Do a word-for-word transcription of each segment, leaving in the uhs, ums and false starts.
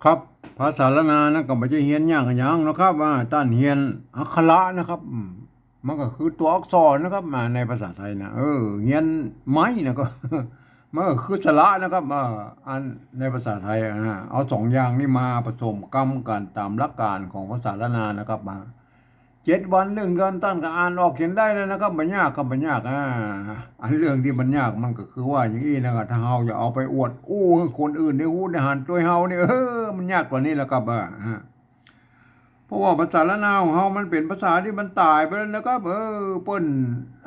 ครับ ภาษาล้านนานะ ก็บ่ใจ้เฮียนยากอะหยังนะครับ อ่า ต้านเฮียนอักขระนะครับ อืม มันก็คือตั๋วอักษรนะครับ อ่า ในภาษาไทยนะ เออ เฮียนไม้นะครับ มันก็คือสระนะครับ อ่า อันในภาษาไทย อ่า เอาสองอย่างนี้มาผสมกำกั๋นต๋ามหลักก๋านของภาษาล้านนานะครับ อ่า เจ็ดวันหนึ่งเดือนต้านก็อ่านออกเขียนได้แล้วนะครับ บ่ยากครับ บ่ยาก อ่า อันเรื่องตี้มันยากมันก็คือว่าอย่างอี้นะครับ ถ้าเฮาจะเอาไปอวดอู้หื้อคนอื่นได้ฮู้ได้หันตวยเฮานี่ เออ มันยากกว่านี้แล้วครับ อ่า อ่า เพราะว่าภาษาล้านนาของเฮามันเป๋นภาษาตี้มันต๋ายไปแล้วนะครับ เออ เปิ้น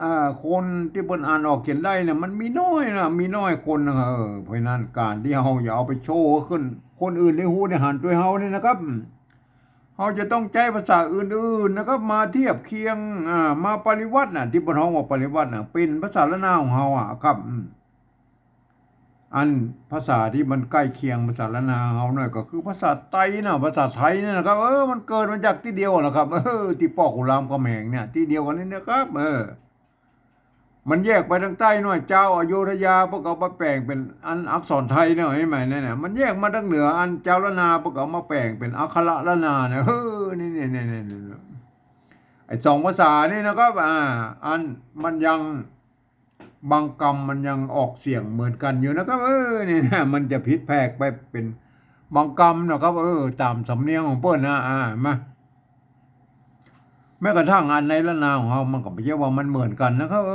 อ่า คนตี้เปิ้นอ่านออกเขียนได้เนี่ยมันมีน้อยนะ มีน้อยคนนะครับ เออ เพราะฉะนั้นก๋านตี้เฮาจะเอาไปโชว์หื้อคนอื่นได้ฮู้ได้หันตวยเฮานี่นะครับ เฮาจะต้องใจ๊ภาษาอื่นๆ นะครับ มาเทียบเคียง อ่า มาปริวัติน่ะ ตี้เปิ้นฮ้องว่าปริวัติน่ะ เป๋นภาษาล้านนาของเฮาอะครับ อืม อันภาษาตี้มันใก้เคียงภาษาล้านนาเฮาหน้อยก็คือภาษาไตน่ะ ภาษาไทยนี่นะครับ เออ มันเกิดมาจากตี้เดียวแหละครับ เออ ตี้ป้อขุนรามคำแหงเนี่ย ตี้เดียวกั๋นนี่นะครับ เออ มันแยกไปตางใต้หน้อย จาวอโยธยาเปิ้นก็เอามาแป๋งเป๋นอันอักษรไทยเนาะ หันก่อ นั่นน่ะ มันแยกมาตางเหนือ อันจาวล้านนาเปิ้นก็เอามาแป๋งเป๋นอักขระล้านนาเนี่ย เออ นี่ๆๆ ไอ้สองภาษานี่นะครับ อ่า อันมันยัง บางกำมันยังออกเสียงเหมือนกั๋นอยู่นะครับ เออ นี่นะ มันจะผิดแผกไปเป๋นบางกำนะครับ เออ ต๋ามสำเนียงของเปิ้นนะ อ่า มา แม้กระทั่งอันในล้านนาของเฮา มันก็บ่ใจ้ว่ามันเหมือนกั๋นนะครับ เอ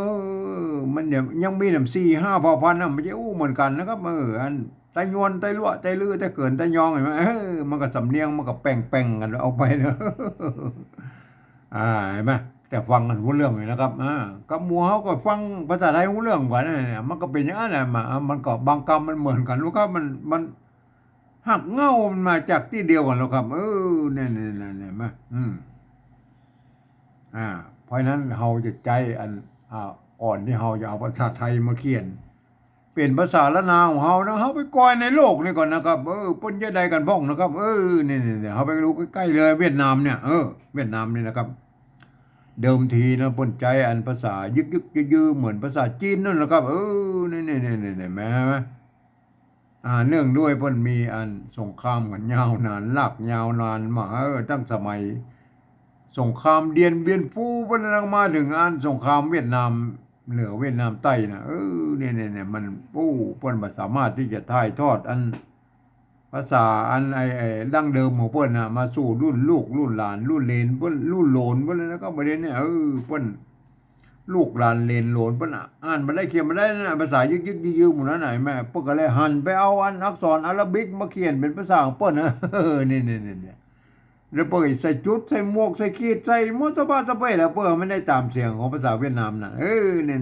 อ มันยัง ยังมีน้ำสี่ห้าเผ่าพันธุ์นะ บ่ใจ้อู้เหมือนกั๋นนะครับ เออ อันไตยวน ไตลัว ไตลือ ไตเขิน ไตยอง หันก่อ เออ มันก็สำเนียง มันก็แป่งๆ กั๋นออกไปนะ อ่า หันก่อ แต่ฟังกั๋นฮู้เรื่องอยู่นะครับ อ่า กับหมู่เฮาก็ฟังภาษาไทยฮู้เรื่องกว่านั่นแหละ มันก็เป๋นอย่างนั้นแหละ มา มันก็บางกำมันเหมือนกั๋น ลูกครับ มัน มัน ฮากเหง้ามันมาจากตี้เดียวกั๋นแล้วครับ เออ เนี่ยๆๆๆ มา อืม อ่า เพราะฉะนั้นเฮาจะใจ๊อัน อ่า ก่อนตี้เฮาจะเอาภาษาไทยมาเขียนเป๋นภาษาล้านนาของเฮานะ เฮาไปก่อยในโลกนี่ก่อนนะครับ เออ เปิ้นจะใดกั๋นพ่องนะครับ เออ นี่ๆๆ เฮาไปดูใก้ๆ เลย เวียดนามเนี่ย เออ เวียดนามนี่นะครับ เดิมทีนะ เปิ้นใจ๊อันภาษายึกๆ ยื้อๆ เหมือนภาษาจีนนั่นแหละครับ เออ นี่ๆๆๆ แหม อ่า เนื่องด้วยเปิ้นมีอันสงครามกั๋นยาวนาน ลากยาวนานมา เออ ตั้งสมัยสงครามเดียนเบียนฟูเปิ้นนะ มาเถิงอันสงครามเวียดนามเหนือเวียดนามใต้นะ เออ เนี่ยๆๆ มัน โอ้ เปิ้นบ่สามารถตี้จะถ่ายทอดอันภาษาอันไอ้ ไอ้ดั้งเดิมของเปิ้นนะ มาสู่รุ่นลูก รุ่นหลาน รุ่นเหลนเปิ้น รุ่นโหลนเปิ้นเลยนะครับ ประเด็นเนี่ย เออ เปิ้น ลูกหลานเหลนโหลนเปิ้นอะ อ่านบ่ได้เขียนบ่ได้นะ ภาษายึกๆ ยื้อๆ หมู่นั้นน่ะ หันก่อ เปิ้นก็เลยหันไปเอาอันอักษรอาราบิกมาเขียนเป๋นภาษาของเปิ้นนะ เออ นี่ๆๆๆ แล้วเปิ้นใส่จุด ใส่หมวก ใส่ขีด ใส่หมดสะพะสะเปะแล้ว เปิ้นมันได้ต๋ามเสียงของภาษาเวียดนามน่ะ เออ นี่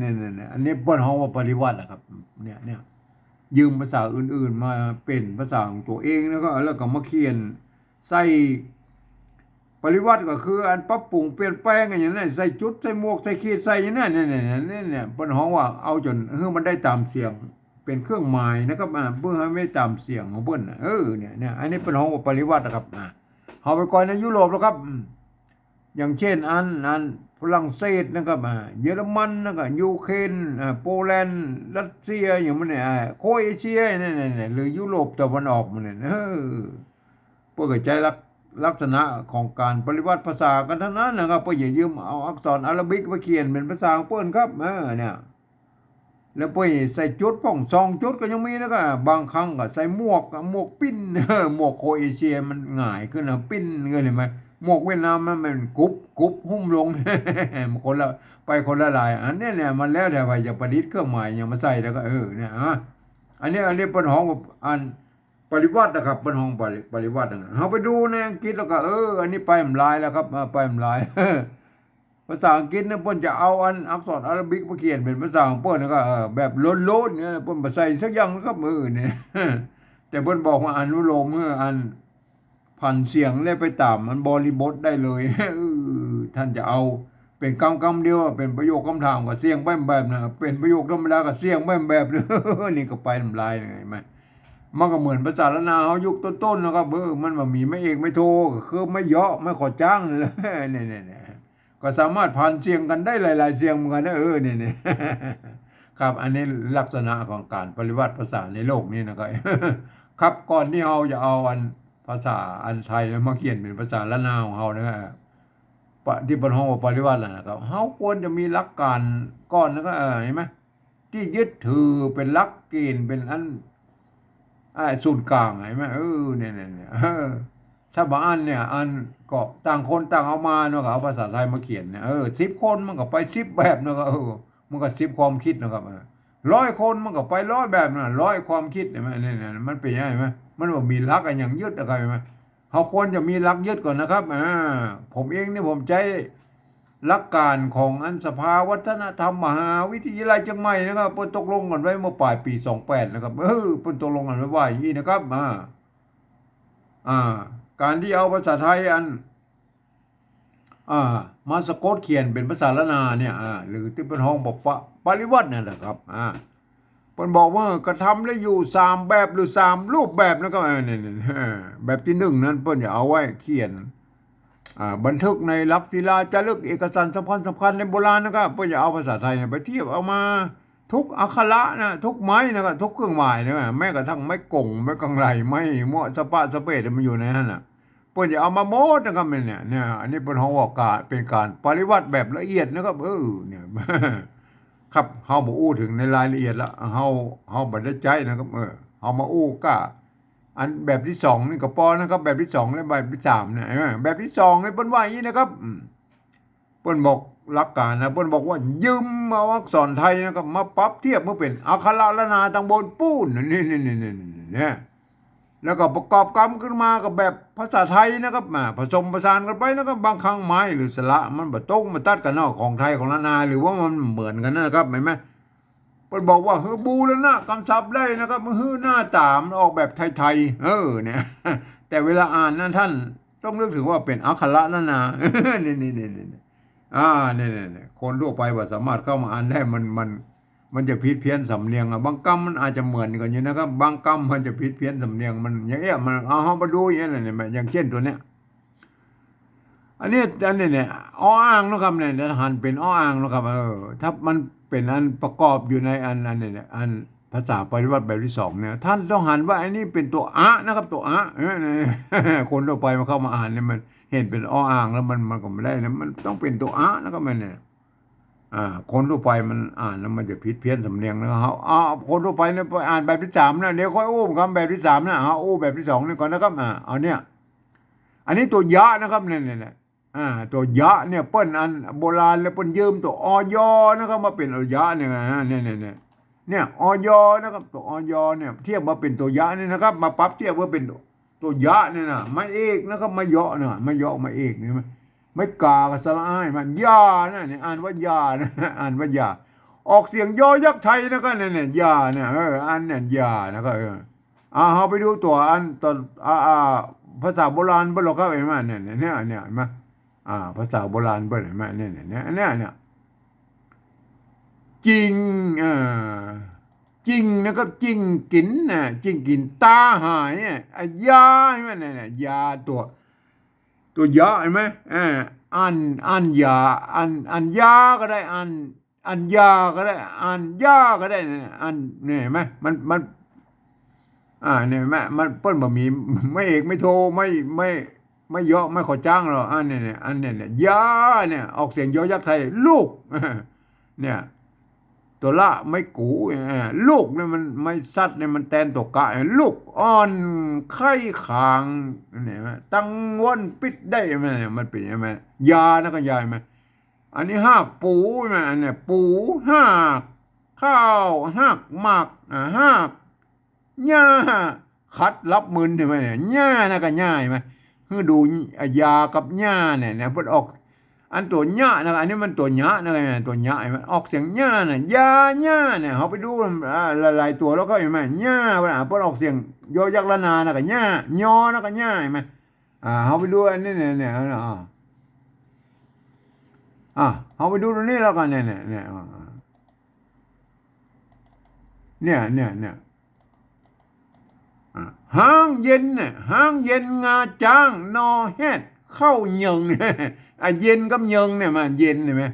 ๆๆๆ อันนี้เปิ้นฮ้องว่าปริวัตินะครับ เนี่ย เนี่ย ยืมภาษาอื่นๆ มาเป๋นภาษาของตั๋วเอง แล้วก็ แล้วก็มาเขียน ใส่ ปริวัติก็คืออันปรับปรุงเปลี่ยนแปลงอะหยังนั้น ใส่จุด ใส่หมวก ใส่ขีด ใส่อย่างนั้น เนี่ยๆๆๆ เปิ้นฮ้องว่าเอาจ๋นหื้อมันได้ต๋ามเสียง เป๋นเครื่องหมายนะครับ อ่า เปิ้นหื้อมันได้ต๋ามเสียงของเปิ้นน่ะ เออ เนี่ยๆ อันนี้เปิ้นฮ้องว่าปริวัตินะครับ อ่า เฮาไปก่อยในยุโรปแล้วครับ อืม อย่างเช่น อัน อันฝรั่งเศสนะครับ อ่า เยอรมันนะครับ ยูเครน อ่า โปแลนด์ รัสเซีย อย่างหมู่นี้ อ่า โครเอเชีย เนี่ยๆๆ หรือยุโรปตะวันออกหมู่นี้ เออ เปิ้นก็ใจ๊ลัก ลักษณะของก๋านปริวัติภาษากั๋นตังนั้นนะครับ เปิ้นจะยืมเอาอักษรอาราบิกมาเขียนเป๋นภาษาของเปิ้นครับ เออ เนี่ย แล้วเปิ้นใส่จุดพ่อง สองจุดก็ยังมีนะครับ บางครั้งก็ใส่หมวก หมวกปิ้น หมวกโครเอเชียมันหงายขึ้นนะ ปิ้นขึ้น หันก่อ หมวกเวียดนามมัน มันกุบ กุบหุ้มลง มันคนละ ไปคนละลาย อันเนี้ยเนี่ย มันแล้วแต่ว่าจะประดิษฐ์เครื่องหมายหยังมาใส่แล้วก็ เออ เนี่ย อ่ะ อันนี้ อันนี้เปิ้นฮ้องว่าอัน ปริวัตินะครับ เปิ้นฮ้องปริ ปริวัตินะ เฮาไปดูในอังกฤษแล้วก็ เออ อันนี้ไปบ่หลายแล้วครับ เออ ไปบ่หลาย ภาษาอังกฤษเนี่ย เปิ้นจะเอาอันอักษรอาราบิกมาเขียนเป๋นภาษาของเปิ้น แล้วก็ เออ แบบโลนๆ เนี่ย เปิ้นบ่ใส่สักอย่างนะครับ เออ เนี่ย แต่เปิ้นบอกว่าอนุโลม เออ อัน ผันเสียงแล้วไปต๋ามอันบริบทได้เลย เออ ต้านจะเอาเป๋นกำกำเดียว เป๋นประโยคกำถามก็เสียงไปแบบนั้น เป๋นประโยคธรรมดาก็เสียงไปแบบนั้น นี่ก็ไปบ่หลายเลย หันก่อ มันก็เหมือนภาษาล้านนาเฮายุคต้นๆ นะครับ เออ มันบ่มีไม้เอกไม้โท ก็คือไม้เยาะไม้ขอจ้างนั่นแหละ เนี่ยๆๆ ก็สามารถผันเสียงกั๋นได้หลายๆ เสียงเหมือนกั๋นนะ เออ เนี่ยๆ ครับ อันนี้ลักษณะของก๋านปริวัติภาษาในโลกนี้นะครับ ครับ ก่อนตี้เฮาจะเอาอันภ ภาษาอันไทยนะ มาเขียนเป๋นภาษาล้านนาของเฮานะ ปะ ตี้เปิ้นฮ้องว่าปริวรรตน่ะนะครับ เฮาควรจะมีหลักการก่อนนะครับ เออ หันก่อ ตี้ยึดถือเป๋นหลักเก๋ณฑ์ เป๋นอัน อ่า ศูนย์กลาง หันก่อ เออ เนี่ย เนี่ย เนี่ย เออ ถ้าบ่อั้นเนี่ย อันก็ต่างคนต่างเอามาเนาะ ก็เอาภาษาไทยมาเขียนเนี่ย เออ สิบคนมันก็ไปสิบแบบเนาะ ก็ เออ มันก็สิบความคิดนะครับ เออ ร้อยคนมันก็ไปร้อยแบบนะ ร้อยความคิด หันก่อ เนี่ย เนี่ย มันเป๋นยังไง หันก่อ มันบ่มีหลักอะหยังยึดนะครับ หันก่อ เฮาควรจะมีหลักยึดก่อนนะครับ อ่า ผมเองนี่ผมใจ๊หลักการของอันสภาวัฒนธรรมมหาวิทยาลัยเจียงใหม่นะครับ เปิ้นตกลงกั๋นไว้เมื่อป๋ายปี๋สองแปดนะครับ เออ เปิ้นตกลงกั๋นไว้ว่าอย่างนี้นะครับ อ่า อ่า ก๋านตี้เอาภาษาไทยอัน อ่า มาสะกดเขียนเป๋นภาษาล้านนาเนี่ย อ่า หรือตี้เปิ้นฮ้องบอกปะ ปริวรรตเนี่ยนะครับ อ่า เปิ้นบอกว่ากระทำได้อยู่สามแบบหรือสามรูปแบบนะครับ เออ เนี่ย เนี่ย เออ แบบตี้นึ่งนั้นเปิ้นจะเอาไว้เขียน อ่า บันทึกในหลักศิลาจารึกเอกสารสำคัญสำคัญในโบราณนะครับ เปิ้นจะเอาภาษาไทยเนี่ยไปเทียบเอามาทุกอักขระนะ ทุกไม้นะครับ ทุกเครื่องหมายนะ แม้กระทั่งไม้ก๋ง ไม้กังไหล่ ไม้เมาะ สะปะ สะเปด มันอยู่ในหั้นน่ะ เปิ้นจะเอามาหมดนะครับ เนี่ย เนี่ย อันนี้เปิ้นฮ้องว่าก๋าน เป๋นก๋านปริวรรตแบบละเอียดนะครับ เออ เนี่ย ครับ เฮาบ่อู้เถิงในรายละเอียดละ เฮา เฮาบ่ได้ใจ๊นะครับ เออ เฮามาอู้ก้า อันแบบตี้สองนี่ก็ปอนะครับ แบบตี้สองและแบบตี้สามเนี่ย เออ แบบตี้สองนี่เปิ้นว่าอย่างนี้นะครับ อืม เปิ้นบอกหลักการนะ เปิ้นบอกว่ายืมเอาอักษรไทยนะครับ มาปรับเทียบเปื้อเป๋นอักขระล้านนาตังบนปู้น นี่ นี่ นี่ นี่ นี่ เนี่ย แล้วก็ประกอบกำขึ้นมากับแบบภาษาไทยนะครับ มาผสมผสานกั๋นไปนะครับ บางครั้งไม้หรือสระมันบ่ตรงบ่ตัดกั๋นเนาะ ของไทยของล้านนา หรือว่ามันเหมือนกั๋นนะครับ หันก่อ เปิ้นบอกว่าหื้อบูรณะกำศัพท์ได้นะครับ หื้อหน้าต๋ามันออกแบบไทยๆ เออ เนี่ย แต่เวลาอ่านนั้นต้านต้องนึกเถิงว่าเป๋นอักขระล้านนา นี่ นี่ นี่ นี่ นี่ อ่า เนี่ย เนี่ย เนี่ย คนทั่วไปบ่สามารถเข้ามาอ่านได้ มัน มัน มันจะผิดเพี้ยนสำเนียงอะ บางกำมันอาจจะเหมือนกั๋นอยู่นะครับ บางกำมันจะผิดเพี้ยนสำเนียง มันอย่างเอี้ย มัน เอา เฮามาดูอย่างเอี้ย เนี่ย อย่างเช่นตั๋วเนี้ย อันนี้ อันนี้เนี่ย ออ่างนะครับ เนี่ย หันเป๋นออ่างนะครับ เออ ถ้ามันเป๋นอันประกอบอยู่ในอัน อันนี้เนี่ย อันภาษาปริวรรตแบบตี้สองเนี่ย ต้านต้องหันว่าอันนี้เป๋นตั๋วอะนะครับ ตั๋วอะ เออ เนี่ย คนทั่วไปมันเข้ามาอ่านเนี่ย มันหันเป๋นออ่างแล้วมัน มันก็บ่ได้นะ มันต้องเป๋นตั๋วอะนะครับ มันเนี่ย อ่า คนทั่วไปมันอ่านแล้วมันจะผิดเพี้ยนสำเนียงนะครับ เฮา เอา คนทั่วไปเนี่ยไปอ่านแบบตี้สามนะ เดี๋ยวค่อยอู้กำแบบตี้สามนะ เอาอู้แบบตี้สองนี่ก่อนนะครับ อ่า เอาเนี่ย อันนี้ตั๋วยะนะครับ เนี่ย เนี่ย เนี่ย อ่า ตั๋วยะเนี่ยเปิ้นอันโบราณแล้วเปิ้นยืมตั๋ว อย นะครับ มาเป๋นอยะเนี่ยนะ เนี่ย เนี่ย เนี่ย เนี่ย อย นะครับ ตั๋ว อย เนี่ย เทียบมาเป๋นตั๋วยะเนี่ยนะครับ มาปรับเทียบมาเป๋นตั๋วยะเนี่ยนะ ไม้เอกนะครับ ไม้เยาะนะ ไม้เยาะ ไม้เอกเนี่ย ไม้กากับสระอ้าย มันยานะ เนี่ย อ่านว่ายานะ อ่านว่ายา ออกเสียงยอยักษ์ไทยนะครับ เนี่ย เนี่ย ยาเนี่ย เออ อันเนี่ยยานะครับ เออ อ่า เฮาไปดูตั๋วอันตั๋ว อ่า อ่า ภาษาโบราณเปิ้นหรอกครับ หันก่อ เนี่ย เนี่ย เนี่ย เนี่ย หันก่อ อ่า ภาษาโบราณเปิ้น หันก่อ เนี่ย เนี่ย เนี่ย เนี่ย เนี่ย จิ่ง อ่า จิ่งนะครับ จิ่งกิ๋นนะ จิ่งกิ๋นต๋าหายอะ อ่ะ ยา หันก่อ เนี่ย เนี่ย ยาตั๋ว ตั๋วยะ หันก่อ อ่า อ่าน อ่านยา อ่าน อ่านยาก็ได้ อ่าน อ่านยาก็ได้ อ่านยาก็ได้นะ อ่าน เนี่ย หันก่อ มัน มัน อ่า เนี่ย หันก่อ มัน เปิ้นบ่มี ไม้เอก ไม้โท ไม้ ไม้ ไม้เยาะ ไม้ขอจ้างหรอก อันเนี่ย เนี่ย อันเนี่ย เนี่ย ยาเนี่ย ออกเสียงยอยักษ์ไทย ลูก เนี่ย ตั๋วละ ไม้กู อ่า ลูกเนี่ยมัน ไม้สัตว์เนี่ยมันแตนตั๋วกะ ลูกอ่อน ไข้ขาง เนี่ย หันก่อ ตังวนปิดได้ หันก่อ เนี่ย มันเป๋นยังไง ยานะก็ยา หันก่อ อันนี้ฮากปู๋ หันก่อ อันเนี่ย ปู๋ ฮาก ข้าว ฮาก หมาก อ่า ฮาก หญ้า ขัด หลับ มึน หันก่อ เนี่ย หญ้านะก็หญ้า หันก่อ หื้อดู อ่ะ ยากับหญ้าเนี่ย เนี่ย เปิ้นออก อันตั๋วยะนะ อันนี้มันตั๋วยะนะ ตั๋วยะ หันก่อ ออกเสียงหญ้านะ ยา หญ้าเนี่ย เฮาไปดู อ่า หลายๆ ตั๋วแล้วก็หันก่อ หญ้า เปิ้นออกเสียงยอยักษ์ล้านนานะก็หญ้า ยอนะก็หญ้า หันก่อ อ่า เฮาไปดูอันนี้เนี่ย เนี่ย อ่า อ่า เฮาไปดูตั๋วนี้แล้วกั๋นเนี่ย เนี่ย เนี่ย อ่า อ่า เนี่ย เนี่ย เนี่ย อ่า ฮ้างเย็นเนี่ย ฮ้างเย็น งาจ๊าง นอแฮด เข้าเยิง อ่ะ เย็นกับเยิงเนี่ย มันเย็น หันก่อ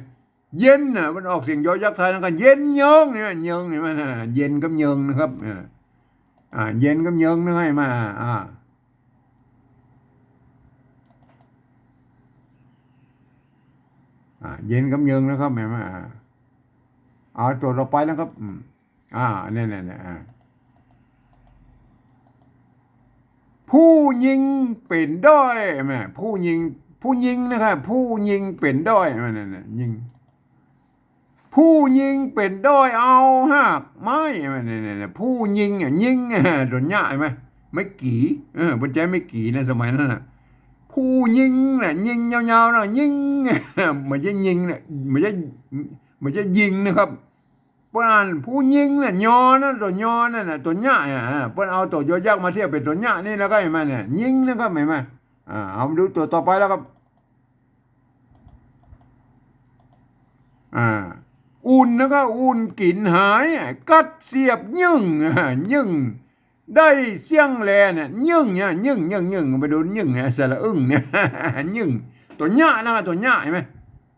เย็นน่ะ มันออกเสียงยอยักษ์ไทยแล้วก็เย็นเยิงเนี่ย เยิงเนี่ย มัน อ่า เย็นกับเยิงนะครับ อ่า อ่า เย็นกับเยิงนะ หันก่อ อ่า อ่า อ่า เย็นกับเยิงนะครับ แม่นไหม อ่า เอาตั๋วต่อไปนะครับ อืม อ่า เนี่ย เนี่ย เนี่ย อ่า ผู้ญิงเป๋นด้อย แม่น ผู้ญิง ผู้ญิงนะครับ ผู้ญิงเป๋นด้อย แม่น เนี่ย เนี่ย ญิง ผู้ญิงเป๋นด้อยเอาฮากไม้ แม่น เนี่ย เนี่ย เนี่ย ผู้ญิงอ่ะ ญิงอ่ะ ตั๋วเนี้ย แม่นไหม ไม้กี่ เออ เปิ้นใจ๊ไม้กี่นะ สมัยนั้นน่ะ ผู้ญิงน่ะ ญิงยาวๆน่ะ ญิง บ่ใจ้ยิงน่ะ บ่ใจ้ บ่ใจ้ยิงนะครับ เปิ้นอ่านผู้ญิงน่ะ ยอนะ ตั๋วยอนั่นน่ะ ตั๋วเนี้ย อ่า เปิ้นเอาตั๋วยอยักษ์มาเทียบเป๋นตั๋วเนี้ยนี่ แล้วก็หันก่อเนี่ย ญิงนะครับ หันก่อ อ่า เอามาดูตั๋วต่อไปแล้วครับ อ่า อุ่นนะครับ อุ่นกิ๋นหาย กั๊ดเสียบยึ่ง อ่า ยึ่ง ได้เสี้ยงแลเนี่ย ยึ่งเนี่ย ยึ่ง ยึ่ง ยึ่ง ไปดูยึ่งเนี่ย สระอึ้งเนี่ย ยึ่ง ตั๋วเนี้ยนะ ตั๋วเนี้ย หันก่อ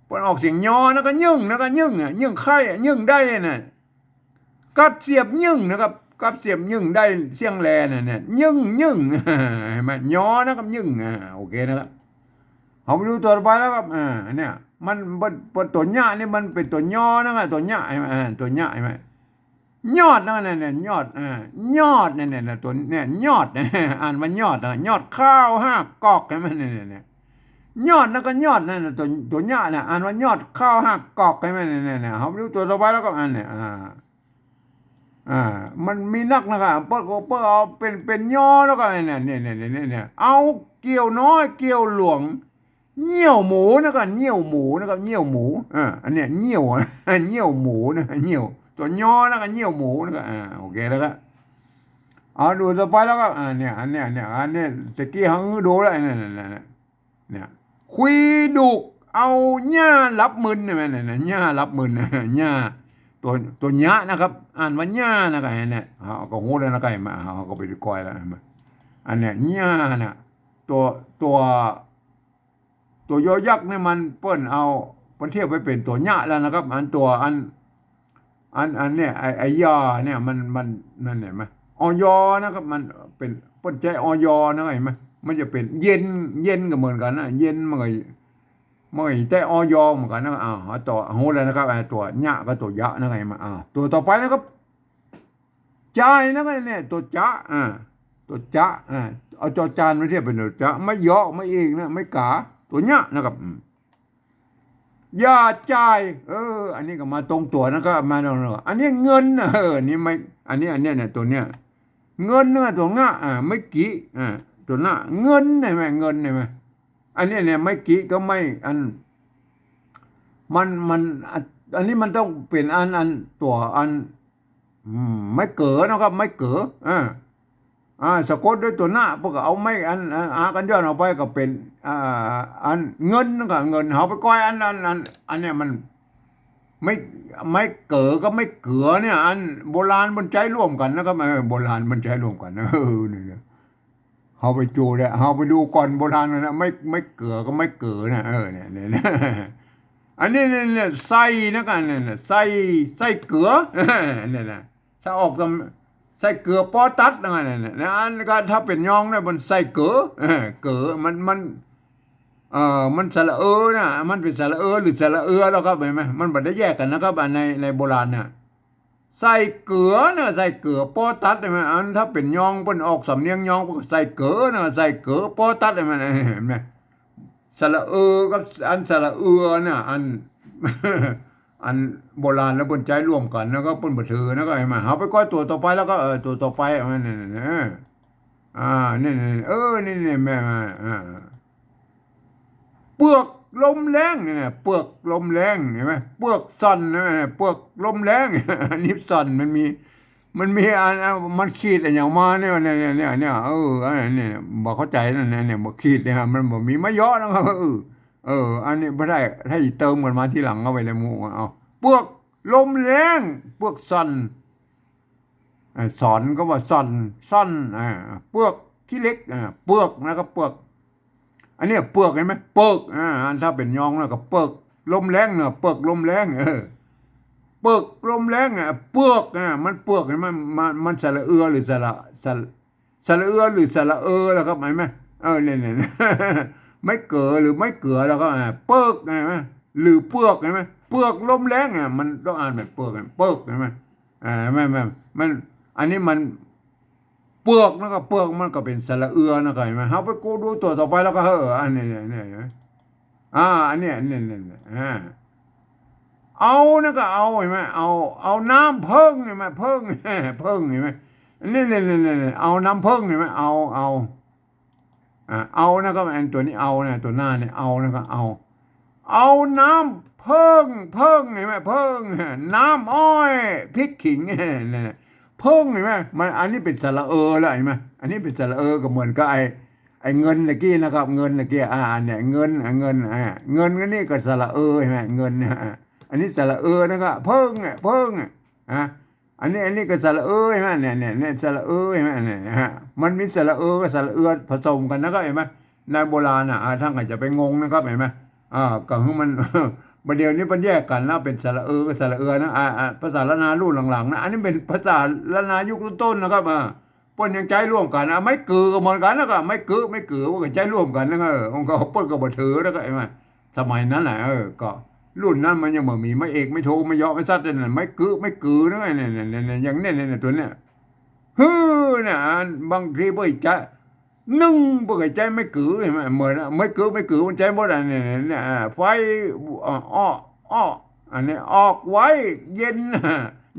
เปิ้นออกเสียงยอนะ ก็ยึ่งนะ ก็ยึ่งอ่ะ ยึ่งใค่อ่ะ ยึ่งได้น่ะ กั๊ดเสียบยึ่งนะครับ กั๊ดเสียบยึ่ง ได้เสี้ยงแลเนี่ย เนี่ย ยึ่ง ยึ่ง หันก่อ ยอนะครับ ยึ่ง อ่า โอเคนะครับ เอามาดูตั๋วต่อไปแล้วครับ อ่า เนี่ย มัน มัน ตั๋วเนี้ยนี่มันเป๋นตั๋วยอนะครับ ตั๋วเนี้ย หันก่อ อ่า ตั๋วเนี้ย หันก่อ ยอดนะ เนี่ย เนี่ย ยอด อ่า ยอด เนี่ย เนี่ย เนี่ย ตั๋ว เนี่ย ยอด อ่านว่ายอดนะ ยอดข้าวห้ากอก หันก่อ เนี่ย เนี่ย เนี่ย ยอดนะ ก็ยอดนั่นน่ะ ตั๋ว ตั๋วเนี้ยน่ะ อ่านว่ายอดข้าวห้ากอก หันก่อ เนี่ย เนี่ย เนี่ย เอามาดูตั๋วต่อไปแล้วก็ อันเนี่ย อ่า อ่า มันมีนักนะครับ เปิ้นก็ เปิ้นเอาเป๋น เป๋นยอแล้วก็ เนี่ย เนี่ย เนี่ย เนี่ย เนี่ย เอาเกี้ยวน้อย เกี้ยวหลวง เงี้ยวหมูนะครับ เงี้ยวหมูนะครับ เงี้ยวหมู อ่า อันเนี้ย เงี้ยว เงี้ยวหมูนะ เงี้ยว ตั๋วยอนะครับ เงี้ยวหมูนะครับ อ่า โอเคแล้วก็ เอาดูต่อไปแล้วก็ อ่า เนี่ย อันเนี้ย เนี่ย อันเนี้ย ตะกี้เฮาดูแล้ว เนี่ย เนี่ย เนี่ย เนี่ย คุยดุกเอาหญ้ารับมึน เนี่ย เนี่ย เนี่ย หญ้ารับมึน หญ้า ตั๋ว ตั๋วเนี้ยนะครับ อ่านว่ายานะครับ เนี่ย เฮาก็ฮู้แล้วนะครับ หันก่อ เฮาก็ไปก้อยแล้ว หันก่อ อันเนี้ย ยาน่ะ ตั๋ว ตั๋ว ตั๋วยอยักษ์นี่มันเปิ้นเอา เปิ้นเทียบไปเป๋นตั๋วเนี้ยแล้วนะครับ อันตั๋ว อัน อัน อันเนี่ย ไอ้ ไอ้ยาเนี่ย มัน มัน นั่นหันก่อ อย นะครับ มันเป๋น เปิ้นใจ๊ อย นะครับ หันก่อ มันจะเป๋นเย็น เย็นก็เหมือนกั๋นนะ เย็นมันก็ มันก็ใจ๊ อย เหมือนกั๋นนะ อ้าว เอาต่อ ฮู้แล้วนะครับ ไอ้ตั๋วเนี้ยกับตั๋วยะนะครับ หันก่อ อ้าว ตั๋วต่อไปนะครับ จ่ายนะครับ เนี่ย ตั๋วจะ อ่า ตั๋วจะ อ่า เอาจอจานมาเทียบเป๋นตั๋วจะ ไม้ยอ ไม้เอกนะ ไม้ก๋า ตั๋วเนี้ยนะครับ อืม อย่าจ่าย เออ อันนี้ก็มาตรงตั๋วนะครับ มาตรงตั๋ว อันนี้เงินนะ เออ อันนี้ไม้ อันนี้ อันเนี้ย เนี่ย ตั๋วเนี้ย เงินนะ ตั๋วงะ อ่า ไม้กิ อ่า ตั๋วนะ เงิน หันก่อ เงิน หันก่อ อันเนี้ย เนี่ย ไม้กิกับไม้ อัน มัน มัน อัน อันนี้มันต้องเป๋นอัน อัน ตั๋ว อัน อืม ไม้เก๋อนะครับ ไม้เก๋อ อ่า อ่า สะกดด้วยตั๋วนะ เปิ้นก็เอาไม้ อัน อัน อากั๋นย่อนออกไปก็เป๋น อ่า อัน เงินนะครับ เงิน เฮาไปก้อยอัน อัน อัน อันเนี้ยมัน ไม้ ไม้เก๋อกับไม้เก๋อเนี่ย อันโบราณเปิ้นใจ๊ร่วมกั๋นนะครับ เออ โบราณเปิ้นใจ๊ร่วมกั๋น เออ นี่นะ เฮาไปดูเนี่ย เฮาไปดูก่อนโบราณนะ ไม้ ไม้เก๋อกับไม้เก๋อนะ เออ เนี่ย เนี่ย เนี่ย อันนี้ เนี่ย เนี่ย ใส่นะครับ เนี่ย เนี่ย ใส่ ใส่เก๋อ เนี่ยนะ ถ้าออกตำ ใส่เก๋อปอตัดนะ เนี่ย เนี่ย อันก็ถ้าเป๋นยองเนี่ย มันใส่เก๋อ เออ เก๋อ มัน มัน เอ่อ มันสระเออนะ มันเป๋นสระเออหรือสระเอือแล้วครับ หันก่อ มันบ่ได้แยกกั๋นนะครับ อันใน ในโบราณน่ะ ใส่เก๋อนะ ใส่เก๋อปอตัด หันก่อ อันถ้าเป๋นยองเปิ้นออกสำเนียงยอง เปิ้นก็ใส่เก๋อนะ ใส่เก๋อปอตัด หันก่อ หันก่อ สระเออกับอันสระเอือน่ะ อัน อันโบราณแล้วเปิ้นใจ๊ร่วมกั๋น แล้วก็เปิ้นบ่ถือ แล้วก็หันก่อ เฮาไปก้อยตั๋วต่อไปแล้วก็ เออ ตั๋วต่อไป อันนั้นน่ะ อ่า นี่ นี่ เออ นี่ นี่ แม่ อ่า เปือกลมแล้งเนี่ยนะ เปือกลมแล้ง หันก่อ เปือกสั่นนะ เปือกลมแล้ง อันนี้สั่น มันมี มันมีอัน อัน มันขีดอะหยังมาเนี่ย เนี่ย เนี่ย เนี่ย เออ อันนี้เนี่ย บ่เข้าใจ๋นั่นเนี่ย เนี่ย บ่ขีดเนี่ย มันบ่มีไม้ยอนะครับ เออ เออ อันนี้บ่ได้ ถ้าสิเติมกั๋นมาทีหลัง เอาไว้ในหมู่ เอา เปือกลมแล้ง เปือกสั่น อ่า สอนก็ว่าสั่น สั่น อ่า เปือกขี้เหล็ก อ่า เปือกนะครับ เปือก อันเนี้ยเปือกหันก่อ เปือก อ่า อันถ้าเป๋นยองแล้วก็เปือกลมแล้งเนาะ เปือกลมแล้ง เออ เปือกลมแล้ง อ่ะ เปือก อ่ะ มันเปือก หันก่อ มัน มัน มันสระเอือหรือสระ สระ สระเอือหรือสระเออแล้วครับ หันก่อ เออ เนี่ย เนี่ย ไม้เก๋อหรือไม้เก๋อแล้วก็ อ่า เปือก หันก่อ หรือเปือก หันก่อ เปือกลมแล้งเนี่ย มันต้องอ่านแบบเปือก หันก่อ เปือก หันก่อ อ่า แม่น แม่น มัน อันนี้มัน เปือก หันก่อ เปือกมันก็เป๋นสระเอือ หันก่อ หันก่อ เฮาไปกู้ดูตั๋วต่อไปแล้วก็ เออ อันนี้ เนี่ย เนี่ย หันก่อ อ่า อันเนี้ย เนี่ย เนี่ย เนี่ย อ่า เอา หันก่อ เอา หันก่อ เอา เอาน้ำเพิ่ง หันก่อ เพิ่ง เพิ่ง หันก่อ เนี่ย เนี่ย เนี่ย เนี่ย เอาน้ำเพิ่ง หันก่อ เอา เอา อ่า เอา หันก่อ อันตั๋วนี้ เอา เนี่ย ตั๋วหน้าเนี่ย เอา หันก่อ เอา เอาน้ำเพิ่ง เพิ่ง หันก่อ เพิ่ง น้ำอ้อยพริกขิง เนี่ย เพิ่ง หันก่อ มัน อันนี้เป๋นสระเอือแล้ว หันก่อ อันนี้เป๋นสระเอือ ก็เหมือนกับไอ้ ไอ้เงินตะกี้นะครับ เงินตะกี้ อ่า เนี่ย เงิน อ่า เงิน อ่า เงิน อันนี้ก็สระเอือ หันก่อ เงิน เนี่ย อ่า อันนี้สระเอือ หันก่อ เพิ่ง อ่ะ เพิ่ง อ่ะ อ่ะ อันนี้ อันนี้ก็สระเอือ หันก่อ เนี่ย เนี่ย เนี่ย สระเอือ หันก่อ เนี่ย ฮะ มันมีสระเอือกับสระเอือผสมกั๋นนะครับ หันก่อ ในโบราณน่ะ อ่า ต้านก็จะไปงงนะครับ หันก่อ อ่า ก็คือมัน บ่าเดี่ยวนี้เปิ้นแยกกั๋นแล้ว เป๋นสระเอือกับสระเอือนะ อ่า อ่า ภาษาล้านนารุ่นหลังๆ นะ อันนี้เป๋นภาษาล้านนายุคต้นๆ นะครับ อ่า เปิ้นยังใจ๊ร่วมกั๋น อ่ะ ไม้กือก็เหมือนกั๋นนะครับ ไม้กือ ไม้กือ เปิ้นก็ใจ๊ร่วมกั๋นนะครับ เออ มันก็ เปิ้นก็บ่ถือนะครับ หันก่อ สมัยนั้นน่ะ เออ ก็รุ่นนั้นมันยังบ่มีไม้เอก ไม้โท ไม้เยาะ ไม้สัตว์ นั่นน่ะ ไม้กือ ไม้กือ นะ เนี่ย เนี่ย เนี่ย เนี่ย อย่างเนี่ย เนี่ย ตั๋วเนี่ย ฮือ เนี่ย อันบางทีเปิ้นจะนึ่ง เปิ้นก็ใจ๊ไม้กือ หันก่อ เหมือนอะ ไม้กือ ไม้กือ มันใจ๊หมดอะ เนี่ย เนี่ย เนี่ย อ่า ไฟ อ่า อ้อ อ้อ อันนี้ออกไว เย็น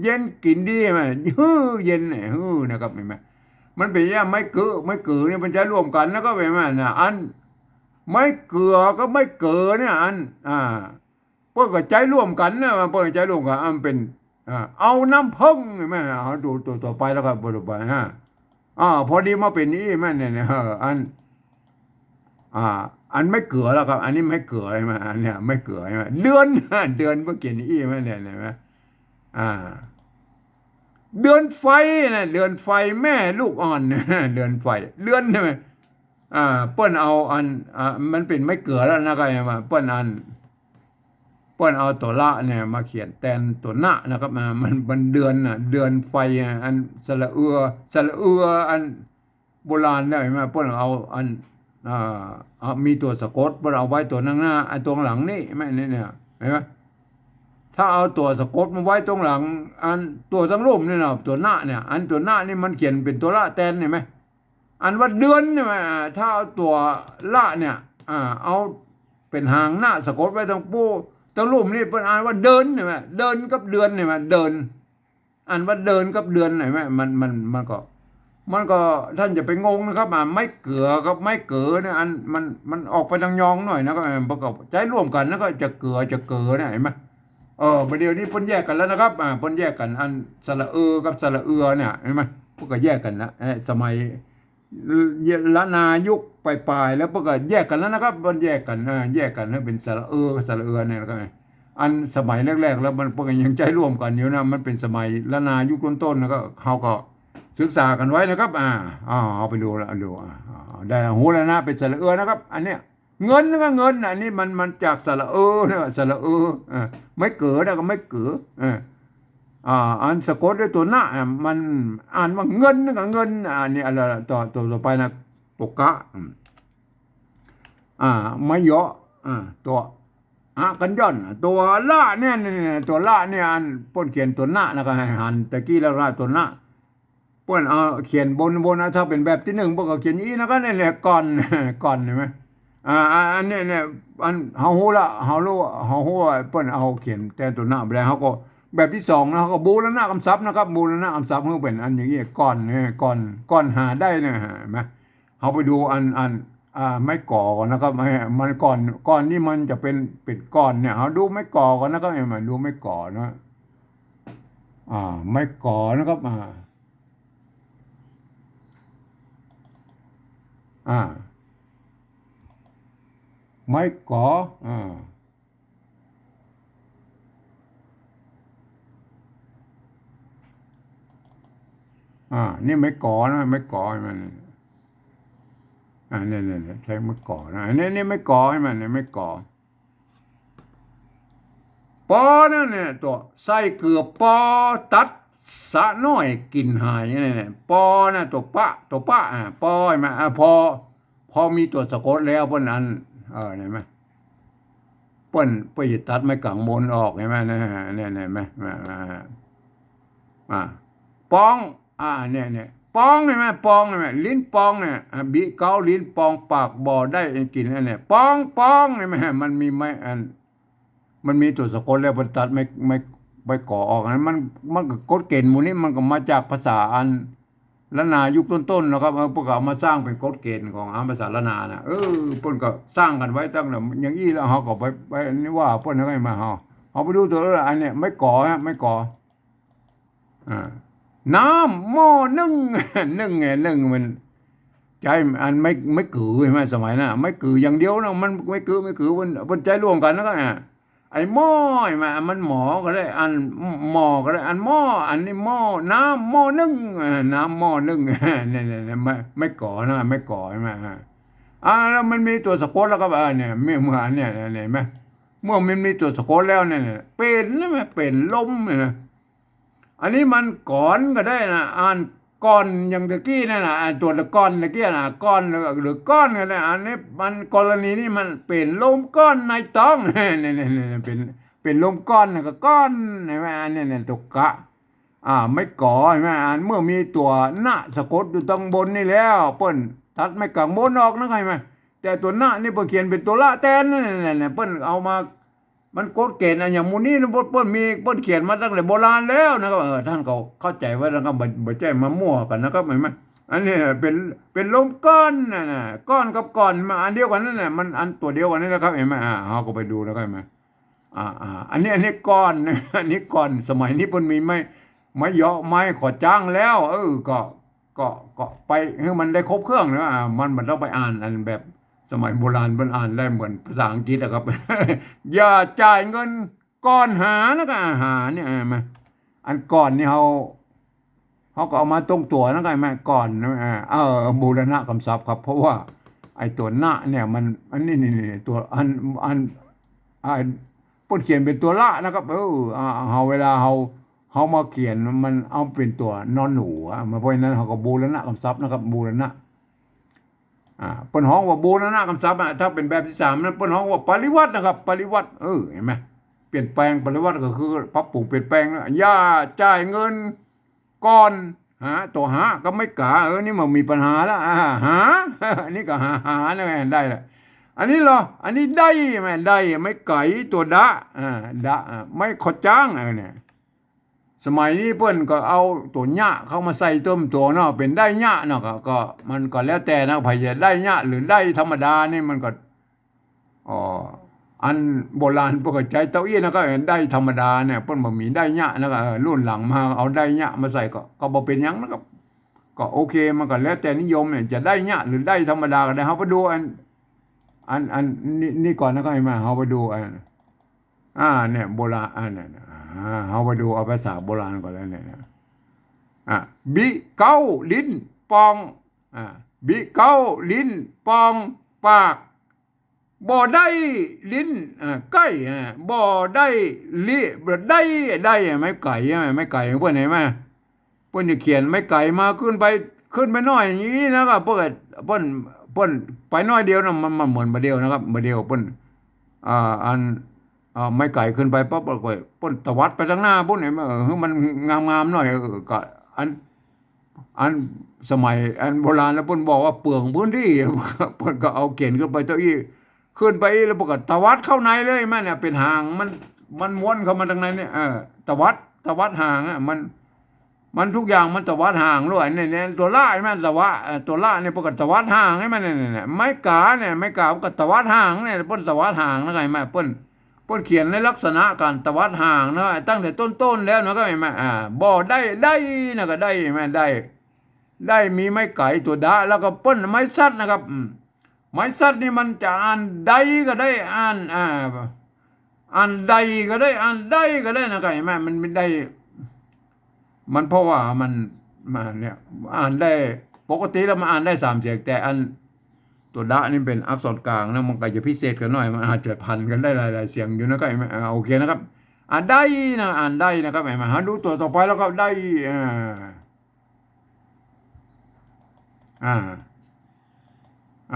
เย็นกิ๋นดี หันก่อ ฮือ เย็นเนี่ย ฮือ นะครับ หันก่อ มันเป๋นอย่างไม้กือ ไม้กือเนี่ยมันใจ๊ร่วมกั๋น แล้วก็เป๋นว่าน่ะ อัน ไม้เกือกับไม้เกือเนี่ย อัน อ่า เปิ้นก็ใจ๊ร่วมกั๋นนะ เปิ้นก็ใจ๊ร่วมกั๋น อันเป๋น อ่า เอาน้ำเพิ่ง หันก่อ เอาตั๋ว ตั๋วต่อไปแล้วครับ ตั๋วต่อไป ฮะ อ่า พอดีมาเป๋นอี้ หันก่อ เนี่ย เนี่ย เออ อัน อ่า อันไม้เกือแล้วครับ อันนี้ไม้เกือ หันก่อ อันเนี้ยไม้เกือ หันก่อ เดือน เดือน เปิ้นเขียนอี้ หันก่อ เนี่ย หันก่อ อ่า เดือนไฟนะ เดือนไฟแม่ลูกอ่อน เดือนไฟ เดือน ใช่ไหม อ่า เปิ้นเอาอัน อ่า มันเป๋นไม้เกือแล้วนะครับ หันก่อ เปิ้นอัน เปิ้นเอาตั๋วละเนี่ยมาเขียนแตนตั๋วนะนะครับ อ่า มัน มันเดือนน่ะ เดือนไฟอ่ะ อันสระเอือ สระเอือ อันโบราณเนี่ย หันก่อ เปิ้นเอาอัน อ่า เอา มีตั๋วสะกด เปิ้นเอาไว้ตั๋วหน้า ไอ้ตั๋วหลังนี่ แม่นเนี่ย หันก่อ ถ้าเอาตั๋วสะกดมาไว้ตั๋วหลัง อันตั๋วตังลุ่มนี่นะ ตั๋วนะเนี่ย อันตั๋วนะนี่มันเขียนเป๋นตั๋วละแตน หันก่อ อันว่าเดือนเนี่ย ถ้าเอาตั๋วละเนี่ย อ่า เอาเป๋นหางนะสะกดไว้ตังปู้ ตังลุ่มนี่เปิ้นอ่านว่าเดินเนี่ย เดินกับเดือนเนี่ย เดิน อ่านว่าเดินกับเดือน หันก่อ มัน มัน มันก็ มันก็ ต้านจะไปงงนะครับ อ่า ไม้เกือกับไม้เกือเนี่ย อัน มัน มันออกไปตางยองหน่อยนะครับ อ่า ประกอบใจ๊ร่วมกั๋นแล้วก็จะเกือ จะเกือเนี่ย หันก่อ เออ บ่าเดี่ยวนี้เปิ้นแยกกั๋นแล้วนะครับ อ่า เปิ้นแยกกั๋น อันสระเอือกับสระเอือเนี่ย หันก่อ เปิ้นก็แยกกั๋นแล้ว เออ สมัยล้านนายุคป๋ายๆ แล้วเปิ้นก็แยกกั๋นแล้วนะครับ เปิ้นแยกกั๋น อ่า แยกกั๋นให้เป๋นสระเอือกับสระเอือเนี่ย แล้วก็ อันสมัยแรกๆ แล้วมัน เปิ้นก็ยังใจ๊ร่วมกั๋นอยู่นะ มันเป๋นสมัยล้านนายุคต้นๆ แล้วก็ เฮาก็ศึกษากั๋นไว้นะครับ อ่า อ่า เอาไปดูละ ดู อ่า อ่า ได้ฮู้แล้วนะ เป๋นสระเอือนะครับ อันเนี้ย เงินก็เงิน อันนี้มัน มันจากสระเอือนะ สระเอือ อ่า ไม้เกือนะก็ไม้เกือ อ่า อ่า อันสะกดด้วยตั๋วนะ อ่า มันอ่านว่าเงินก็เงิน อ่า อันนี้ อันละ ตั๋ว ตั๋วต่อไปนะ ตั๋วกะ อืม อ่า ไม้เยาะ อ่า ตั๋ว อะ กั๋นย่อน ตั๋วละเนี่ย เนี่ย ตั๋วละเนี่ย อันเปิ้นเขียนตั๋วนะ แล้วก็หันตะกี้แล้วนะ ตั๋วนะ เปิ้นเอาเขียนบน บนนะ ถ้าเป๋นแบบตี้นึ่ง เปิ้นก็เขียนอี้ แล้วก็เนี่ย เนี่ย ก่อน ก่อน หันก่อ อ่า อ่า อันเนี้ย เนี่ย อัน เฮาฮู้ละ เฮาฮู้ เฮาฮู้ว่าเปิ้นเอาเขียนแตนตั๋วนะไปแล้ว เฮาก็ แบบตี้สองนะ เฮาก็บูรณะกำศัพท์นะครับ บูรณะกำศัพท์ให้เป๋นอันอย่างนี้ ก่อน เนี่ย ก่อน ก่อนหาได้เนี่ย หันก่อ เฮาไปดูอัน อัน อ่า ไม้ก๋อก่อนนะครับ ไม้ มันก่อน ก่อนนี่มันจะเป๋น เป๋นก่อนเนี่ย เฮาดูไม้ก๋อก่อนนะครับ เนี่ย มาดูไม้ก๋อนะ อ่า ไม้ก๋อนะครับ อ่า อ่า ไม้ก๋อ อ่า อ่า นี่ไม้ก๋อนะ ไม้ก๋อ หันก่อ อ่า เนี่ย เนี่ย เนี่ย ใจ๊ไม้ก๋อนะ อันนี้ นี่ไม้ก๋อ หันก่อ เนี่ย ไม้ก๋อ ปอนั่นเนี่ย ตั๋วใส่เกือปอ ตัดสะน้อย กิ่นหาย เนี่ย เนี่ย ปอนะ ตั๋วปะ ตั๋วปะ อ่า ปอ หันก่อ อ่า พอ พอมีตั๋วสะกดแล้วเปิ้นอัน เออ หันก่อ เปิ้น เปิ้นจะตัดไม้ก๋างบนออก หันก่อ เนี่ย เนี่ย หันก่อ อ่า ป๋อง อ่า เนี่ย เนี่ย ป๋อง หันก่อ ป๋อง หันก่อ ลิ้นป๋องเนี่ย อ่า บิเก๊า ลิ้นป๋อง ปากบ่ได้กิ๋น อันเนี่ย ป๋อง ป๋อง หันก่อ มันมีไม้อัน มันมีตั๋วสะกดแล้ว เปิ้นตัดไม้ ไม้ ไม้ก๋อออก อันนั้นมัน มันก็กฎเก๋ณฑ์หมู่นี้มันก็มาจากภาษาอันล้านนายุคต้นๆ นะครับ เออ เปิ้นก็เอามาสร้างเป๋นกฎเก๋ณฑ์ของอันภาษาล้านนาน่ะ เออ เปิ้นก็สร้างกั๋นไว้ตั้งแต่อย่างอี้แล้ว เฮาก็ไป ไปนี่ว่าเปิ้น แล้วก็มา เฮา เฮาไปดูตั๋วอันเนี่ย ไม้ก๋อฮะ ไม้ก๋อ อ่า น้ำหม้อนึ่ง นึ่งไง นึ่งมัน ใจ๊อันไม้ ไม้กือหันก่อ สมัยนั้น ไม้กืออย่างเดียวนะ มันไม้กือ ไม้กือ เปิ้น เปิ้นใจ๊ร่วมกั๋น แล้วก็ อ่า ไอ้หม้อหันก่อ มันหมอก็ได้ อันหม้อก็ได้ อันหม้อ อันนี้หม้อ น้ำหม้อนึ่ง อ่า น้ำหม้อนึ่ง เนี่ย เนี่ย เนี่ย ไม้ ไม้ก๋อนะ ไม้ก๋อหันก่อ อ่า อ่า แล้วมันมีตั๋วสะกดแล้วก็ อ่า เนี่ย เมื่อ เมื่ออันเนี่ย เนี่ย หันก่อ เมื่อมันมีตั๋วสะกดแล้วเนี่ย เนี่ย เป๋นนะ เป๋นลมเนี่ยนะ อันนี้มันก๋อนก็ได้นะ อ่านก่อนอย่างตะกี้นั่นน่ะ อ่านตั๋วละก่อนตะกี้น่ะ ก่อนหรือก้อนก็ได้ อันนี้มันกรณีนี้มันเป๋นลมก้อนในต๊อง เนี่ย เนี่ย เนี่ย เป๋น เป๋นลมก้อนน่ะก็ก้อน หันก่อ อันนี้เนี่ย ตั๋วกะ อ่า ไม้ก๋อหันก่อ อันเมื่อมีตั๋วนะสะกดอยู่ตังบนนี่แล้ว เปิ้นตัดไม้ก๋างบนออกนะ หันก่อ แต่ตั๋วนะนี่เปิ้นเขียนเป๋นตั๋วละแตน เนี่ย เนี่ย เนี่ย เปิ้นเอามา มันกฎเก๋ณฑ์อะหยังหมู่นี้นะ เปิ้น เปิ้นมี เปิ้นเขียนมาตั้งแต่โบราณแล้วนะครับ เออ ต้านก็เข้าใจ๋ไว้นะครับ บ่ บ่ใจ้มามั่วกั๋นนะครับ หันก่อ อันนี้เป๋น เป๋นลมก้อนน่ะนะ ก้อนกับก่อนมันอันเดียวกั๋นนั่นแหละ มันอันตั๋วเดียวกั๋นนี่นะครับ หันก่อ อ่า เฮาก็ไปดูนะครับ หันก่อ อ่า อ่า อันนี้ อันนี้ก่อน อันนี้ก่อน สมัยนี้เปิ้นมีไม้ ไม้เหยาะ ไม้ขอจ้างแล้ว เออ ก็ ก็ ก็ไปหื้อมันได้ครบเครื่องนะ อ่า มัน มันต้องไปอ่านอันแบบสมัยโบราณ เปิ้นอ่านได้เหมือนภาษาอังกฤษอะครับ อย่าจ่ายเงินก่อนหานะ ก็หาเนี่ย หันก่อ อันก่อนนี่เฮา เฮาก็เอามาตรงตั๋วนะ ก็หันก่อ ก่อนนะ อ่า เออ บูรณะกำศัพท์ครับ เพราะว่าไอ้ตั๋วนะเนี่ยมัน อันนี้ นี่ นี่ ตั๋ว อัน อัน อ่า เปิ้นเขียนเป๋นตั๋วละนะครับ เออ อ่า เฮา เวลาเฮา เฮามาเขียนมันเอาเป๋นตั๋วนอนหนูอะ มา เพราะฉะนั้นเฮาก็บูรณะกำศัพท์นะครับ บูรณะ อ่า เปิ้นฮ้องว่าบูรณะกำศัพท์อะ ถ้าเป๋นแบบตี้สามนั้นเปิ้นฮ้องว่าปริวรรตนะครับ ปริวรรต เออ หันก่อ เปลี่ยนแปลง ปริวรรตก็คือปรับปรุงเปลี่ยนแปลงนะ อย่าจ่ายเงินก่อนหา ตั๋วหากับไม้ก๋า เออ นี่มันมีปัญหาละ อ่า หา อันนี้ก็หา หา นี่ไง ได้ละ อันนี้เหรอ อันนี้ได้ไหม ได้ ไม้ไก๋ ตั๋วดะ อ่า ดะ อ่า ไม้ขอจ้าง เออ เนี่ย สมัยนี้เปิ้นก็เอาตั๋วเยียะเข้ามาใส่เติมตั๋วเนาะ เป๋นได้เยียะเนาะ ก็ ก็มันก็แล้วแต่นะ ใผจะได้เยียะหรือได้ธรรมดานี่มันก็ อ๋อ อันโบราณเปิ้นก็ใจ๊เต้าอี้นะ ก็ได้ธรรมดาเนี่ย เปิ้นบ่มีได้เยียะนะ ก็ เออ รุ่นหลังมาเอาได้เยียะมาใส่ก็ ก็บ่เป๋นหยังนะครับ ก็โอเค มันก็แล้วแต่นิยมเนี่ย จะได้เยียะหรือได้ธรรมดาก็ได้ เฮาไปดูอัน อัน อันนี้ นี่ก่อนนะ ก็หันก่อ เฮาไปดูอัน อ่า เนี่ย โบราณ อ่า เนี่ย อ่า เฮาไปดูเอาภาษาโบราณก่อนแล้วเนี่ยนะ อ่า บิเก๊าลิ้นป่อง อ่า บิเก๊าลิ้นป่องปาก บ่ได้ลิ้น อ่า ไก๋ อ่า บ่ได้ลิ บ่ได้ ได้ ไม้ไก๋ อ่า ไม้ไก๋ เปิ้นหันก่อ เปิ้นจะเขียนไม้ไก๋มาขึ้นไป ขึ้นไปหน้อยอย่างนี้นะครับ เปิ้น เปิ้น เปิ้นไปหน้อยเดียวนะ มัน มันเหมือนบ่าเดี่ยวนะครับ บ่าเดี่ยวเปิ้น อ่า อัน อ่า ไม้ไก๋ขึ้นไปปั๊บ เปิ้น เปิ้นตวัดไปตังหน้าปู๊น หันก่อ เออ หื้อมันงามๆ หน้อย เออ ก็อัน อันสมัยอันโบราณแล้วเปิ้นบอกว่าเปลืองพื้นที่ เปิ้นก็เอาเก๋นขึ้นไปเต้าอี้ ขึ้นไปอี้แล้วเปิ้นก็ตวัดเข้าในเลย หันก่อ เนี่ย เป๋นหางมัน มันม้วนเข้ามาตังในเนี่ย เออ ตวัด ตวัดหางอะ มัน มันทุกอย่างมันตวัดหางล้วนเนี่ย เนี่ย ตั๋วละหันก่อ ตวัด เอ่อ ตั๋วละเนี่ยเปิ้นก็ตวัดหางหันก่อ เนี่ย เนี่ย เนี่ย ไม้ก๋าเนี่ย ไม้ก๋าเปิ้นก็ตวัดหางเนี่ย เปิ้นตวัดหางนะ หันก่อ เปิ้น เปิ้นเขียนในลักษณะก๋านตวัดหางนะ ตั้งแต่ต้นๆ แล้วนะ หันก่อ อ่า บ่ได้ ได้นะ ก็ได้หันก่อ ได้ ได้มีไม้ไก๋ตั๋วดะ แล้วก็เปิ้นไม้สัตว์นะครับ อืม ไม้สัตว์นี่มันจะอ่านได้ก็ได้ อ่าน อ่า อ่านได้ก็ได้ อ่านได้ก็ได้นะ หันก่อ มันไม่ได้ มันเพราะว่ามัน มันเนี่ย อ่านได้ ปกติแล้วมันอ่านได้สามเสียง แต่อันตั๋วดะนี่เป๋นอักษรกลางนะ มันก็จะพิเศษกั๋นหน้อย มันอาจจะผันกั๋นได้หลายๆ เสียงอยู่นะ หันก่อ อ่า โอเคนะครับ อ่านได้นะ อ่านได้นะครับ หันก่อ มาดูตั๋วต่อไปแล้วก็ได้ อ่า อ่า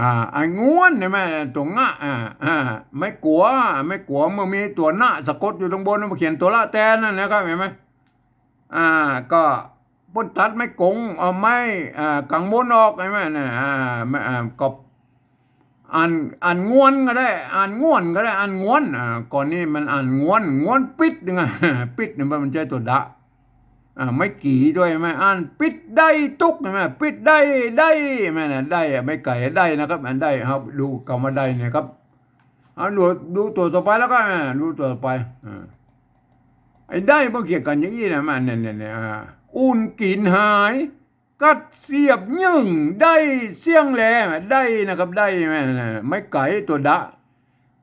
อ่า อันง้วน หันก่อ ตั๋วงะ อ่า อ่า ไม้กั๋ว ไม้กั๋ว เมื่อมีตั๋วนะสะกดอยู่ตรงบน มาเขียนตั๋วละแตนนั่นนะครับ หันก่อ อ่า ก็เปิ้นตัดไม้กง เอาไม้ อ่า กังมนออก หันก่อ นั่น อ่า ไม้ อ่า ก็ อ่าน อ่านงวนก็ได้ อ่านง่วนก็ได้ อ่านงวน อ่า ก่อนนี้มันอ่านงวน งวนปิ๊ดนึ่งอะ ปิ๊ดนึ่งมันใจ้ตั๋วดะ อ่า ไม้กี่ด้วย หันก่อ อ่านปิ๊ดได้ตุ๊ก หันก่อ ปิ๊ดได้ ได้ หันก่อ ได้อะ ไม้ไก่ได้นะครับ อันได้ครับ ดูกำว่าได้เนี่ยครับ เอา ดู ดูตั๋วต่อไปแล้วก็ อ่า ดูตั๋วต่อไป อ่า ไอ้ได้ เปิ้นเขียนกั๋นอย่างอี้นะ มันเนี่ย เนี่ย เนี่ย อ่า อุ่นกิ๋นหาย กัดเสียบนึ่ง ได้เสี้ยงแล ได้นะครับ ได้ ไม้ไก่ตั๋วดะ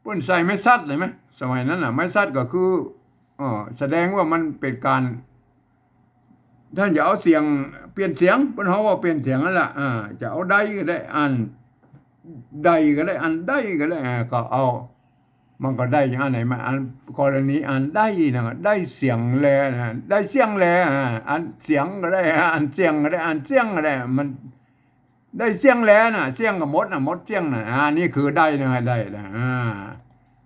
เปิ้นใส่ไม้สัดเลยไหม สมัยนั้นน่ะ ไม้สัดก็คือ เอ่อ แสดงว่ามันเป๋นก๋าน ต้านจะเอาเสียง เปลี่ยนเสียง เปิ้นฮ้องว่าเปลี่ยนเสียงนั่นแหละ อ่า จะเอาได้ก็ได้ อ่าน ได้ก็ได้ อ่านได้ก็ได้ อ่า ก็เอา มันก็ได้อย่างอันไหนมา อันกรณีอันได้นะ ได้เสียงแลนะ ได้เสี้ยงแล อ่า อันเสียงก็ได้ อันเสี้ยงก็ได้ อันเสี้ยงก็ได้ มันได้เสี้ยงแลนะ เสี้ยงก็หมดนะ หมดเสี้ยงนะ อ่า นี่คือได้นะ ได้นะ อ่า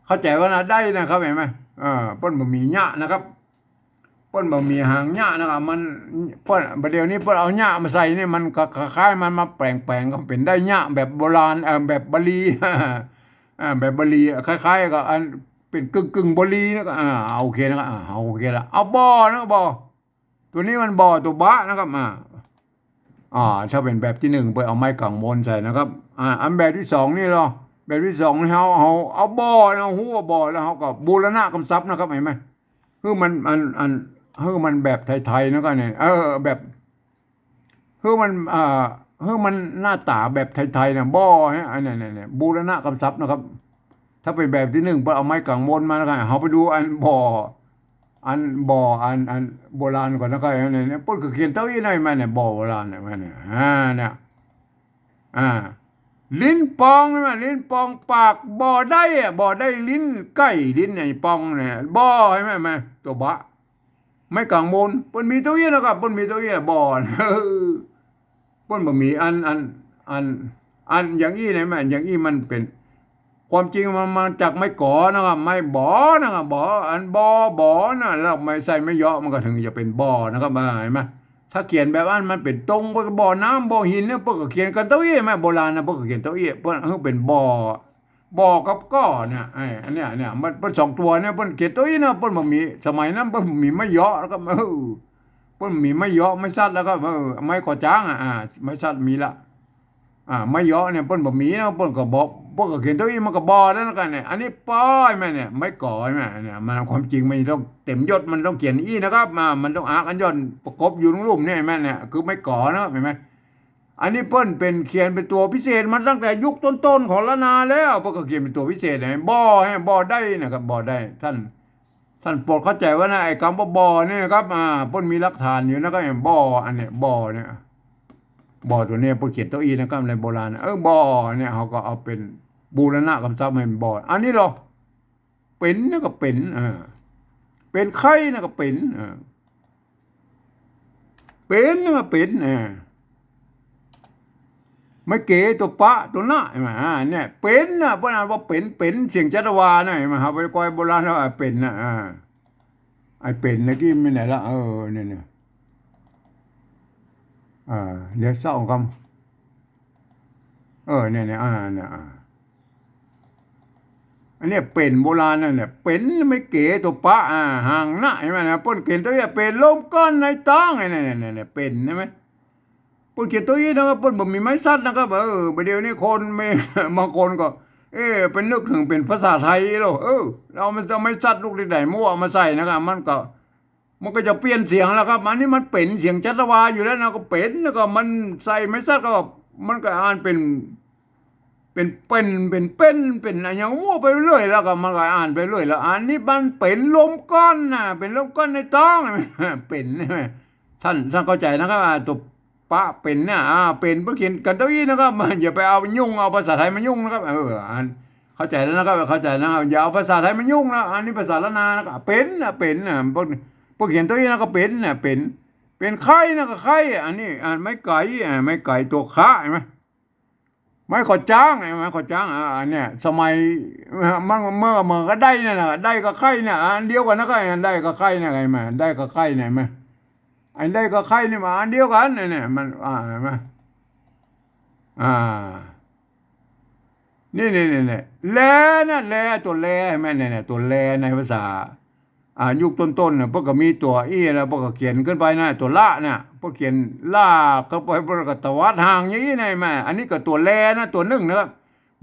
เข้าใจ๋ว่านะ ได้นะครับ หันก่อ เออ เปิ้นบ่มีเยียะนะครับ เปิ้นบ่มีหางเยียะนะครับ มัน เปิ้น บ่าเดี่ยวนี้เปิ้นเอาเยียะมาใส่นี่ มันก็คล้ายๆ มันมาแป๋งๆ ก็เป๋นได้เยียะแบบโบราณ เอ่อ แบบบาลี อ่า แบบบาลี คล้ายๆ กับอันเป๋นกึ่งๆ บาลีนะ ก็ อ่า โอเคนะ อ่า โอเคละ เอาบ่อนะ บ่อ ตั๋วนี้มันบ่อ ตั๋วบะนะครับ อ่า อ่า ถ้าเป๋นแบบตี้นึ่ง เปิ้นเอาไม้กังมนใส่นะครับ อ่า อันแบบตี้สองนี่ลอ แบบตี้สองนี่เฮา เฮาเอาบ่อนะ ฮู้ว่าบ่อ แล้วเฮาก็บูรณะกำศัพท์นะครับ หันก่อ หื้อมัน อัน อัน หื้อมันแบบไทยๆ นะก็เนี่ย เออ แบบ หื้อมัน อ่า หื้อมันหน้าต๋าแบบไทยๆ นะ บ่อ หันก่อ อันเนี้ย เนี่ย เนี่ย บูรณะกำศัพท์นะครับ ถ้าเป๋นแบบตี้นึ่ง เปิ้นเอาไม้กังมนมาแล้วก็ เฮาไปดูอันบ่อ อันบ่อ อัน อันโบราณก่อนนะครับ เนี่ย เนี่ย เปิ้นก็เขียนเต้าอี้หน้อยมาเนี่ย บ่อโบราณเนี่ย มาเนี่ย อ่า เนี่ย อ่า ลิ้นปอง หันก่อ ลิ้นปองปาก บ่ได้อะ บ่ได้ลิ้นไก่ ลิ้นไอ้ปองเนี่ย บ่อ หันก่อ ตั๋วบะ ไม้กังมน เปิ้นมีเต้าอี้นะครับ เปิ้นมีเต้าอี้บ่อ เปิ้นบ่มีอัน อัน อัน อันอย่างอี้นะ มันอย่างอี้มันเป๋น ความจริงมันมาจากไม้ก๋อนะครับ ไม้บ่อนะครับ บ่อ อันบ่อ บ่อนะ แล้วไม้ใส่ไม้เยาะมันก็ถึงจะเป๋นบ่อนะครับ อ่า หันก่อ ถ้าเขียนแบบอั้นมันเป๋นตรง บ่อน้ำ บ่อหินเนี่ย เปิ้นก็เขียนกั๋นเต้าอี้ แม่โบราณนะ เปิ้นก็เขียนเต้าอี้ เปิ้น เออ เป๋นบ่อ บ่อกับก่อเนี่ย ไอ้ อันเนี้ย เนี่ย มัน เปิ้นสองตั๋วเนี่ย เปิ้นเขียนเต้าอี้นะ เปิ้นบ่มี สมัยนั้นเปิ้นบ่มีไม้เยาะแล้วก็ เออ เปิ้นมีไม้เยาะ ไม้สัดแล้วก็ เออ ไม้ก่อจ๊างอะ อ่า ไม้สัดมีละ อ่า ไม้เยาะเนี่ย เปิ้นบ่มีนะ เปิ้นก็บ่ เปิ้นก็เขียนเต้าอี้ มันก็บ่อแล้วนะ ก็เนี่ย อันนี้ปอ หันก่อ แม่เนี่ย ไม้ก๋อ หันก่อ เนี่ย มันความจริงมันต้องเต็มยศ มันต้องเขียนอี้นะครับ มา มันต้องอักอันย่อนประกบอยู่ลุ่มๆ เนี่ย หันก่อ เนี่ย คือไม้ก๋อนะครับ หันก่อ อันนี้เปิ้นเป๋นเขียนเป๋นตั๋วพิเศษมาตั้งแต่ยุคต้นๆ ของล้านนาแล้ว เปิ้นก็เขียนเป๋นตั๋วพิเศษ หันก่อ บ่อ หันก่อ บ่อได้นะครับ บ่อได้ ต้าน ต้านโปรดเข้าใจ๋ว่านะ ไอ้กำว่าบ่อเนี่ยนะครับ อ่า เปิ้นมีหลักฐานอยู่นะครับ บ่อ อันเนี้ย บ่อเนี่ย บ่อตั๋วเนี้ย เปิ้นเขียนเต้าอี้นะครับ ในโบราณนะ เออ บ่อเนี่ย เฮาก็เอาเป๋นบูรณะกำศัพท์มาเป๋นบ่อ อันนี้ลอ เป๋นนะก็เป๋น อ่า เป๋นใค่นะก็เป๋น อ่า เป๋นนะก็เป๋น อ่า ไม้เก๋ตั๋วปะตั๋วนะ หันก่อ อ่า เนี่ย เป๋นนะ เปิ้นอ่านว่าเป๋น เป๋น เสียงจัตวานะ หันก่อ เฮาไปก้อยโบราณแล้วว่าเป๋นนะ อ่า ไอ้เป๋นตะกี้มีไหนละ เออ เนี่ย เนี่ย อ่า เดี๋ยวเศร้าคำ เออ เนี่ย เนี่ย อ่า เนี่ย อ่า อันเนี้ยเป๋นโบราณนั่นแหละ เป๋นไม้เก๋ตั๋วปะ อ่า หันก่อ นะ หันก่อ นะ เปิ้นเขียนเต้าอี้ เป๋นลมก้อนในต๊อง เนี่ย เนี่ย เนี่ย เป๋น หันก่อ เปิ้นเขียนเต้าอี้นะครับ เปิ้นบ่มีไม้สัดนะครับ เออ บ่าเดี่ยวนี้คนมี บางคนก็ เอ๊ะ ไปนึกเถิงเป๋นภาษาไทยแล้ว เออ เอาไม้ เอาไม้สัดลูกใดๆ มั่วเอามาใส่นะครับ มันก็ มันก็จะเปลี่ยนเสียงแล้วครับ อันนี้มันเป๋นเสียงจัตวาอยู่แล้วนะ ก็เป๋น แล้วก็มันใส่ไม้สัดก็ มันก็อ่านเป๋น เป๋น เป๋น เป๋น เป๋น เป๋นอะหยังมั่วไปเรื่อย แล้วก็มันก็อ่านไปเรื่อย แล้วอันนี้มันเป๋นลมก้อนนะ เป๋นลมก้อนในต๊อง เป๋น ต้าน ต้านเข้าใจ๋นะครับ อ่า ตั๋วปะเป๋นเนี่ย อ่า เป๋น เปิ้นเขียนกั๋นเต้าอี้นะครับ อย่าไปเอายุ่ง เอาภาษาไทยมายุ่งนะครับ เออ อัน เข้าใจ๋แล้วนะครับ เข้าใจ๋นะครับ อย่าเอาภาษาไทยมายุ่งนะ อันนี้ภาษาล้านนานะครับ เป๋นนะ เป๋นนะ เปิ้น เปิ้นเขียนเต้าอี้นะก็เป๋นนะ เป๋น เป๋นใค่นะก็ใค่ อันนี้ อ่า ไม้ไก๋ อ่า ไม้ไก๋ตั๋วคะ หันก่อ ไม้ขอจ้าง ไอ้ไม้ขอจ้าง อ่า อันเนี้ย สมัย มัน เมื่อ เหมือนกับได้เนี่ยนะ ได้กับไข่เนี่ย อันเดียวกั๋นนะ ก็ไอ้ได้กับไข่เนี่ย เห็นไหม ได้กับไข่เนี่ย เห็นไหม ไอ้ได้กับไข่นี่มันอันเดียวกั๋นเนี่ย เนี่ย มัน อ่า เห็นไหม อ่า นี่ นี่ นี่ นี่ แลนะ แล ตั๋วแล เห็นไหม เนี่ย เนี่ย ตั๋วแลในภาษา อ่า ยุคต้นๆ เนี่ย เปิ้นก็มีตั๋วอี้ แล้วเปิ้นก็เขียนขึ้นไปนะ ตั๋วละเนี่ย เปิ้นเขียนละเข้าไป เปิ้นก็ตวัดห่างอย่างอี้นะ เห็นไหม อันนี้ก็ตั๋วแลนะ ตั๋วนึ่งนะครับ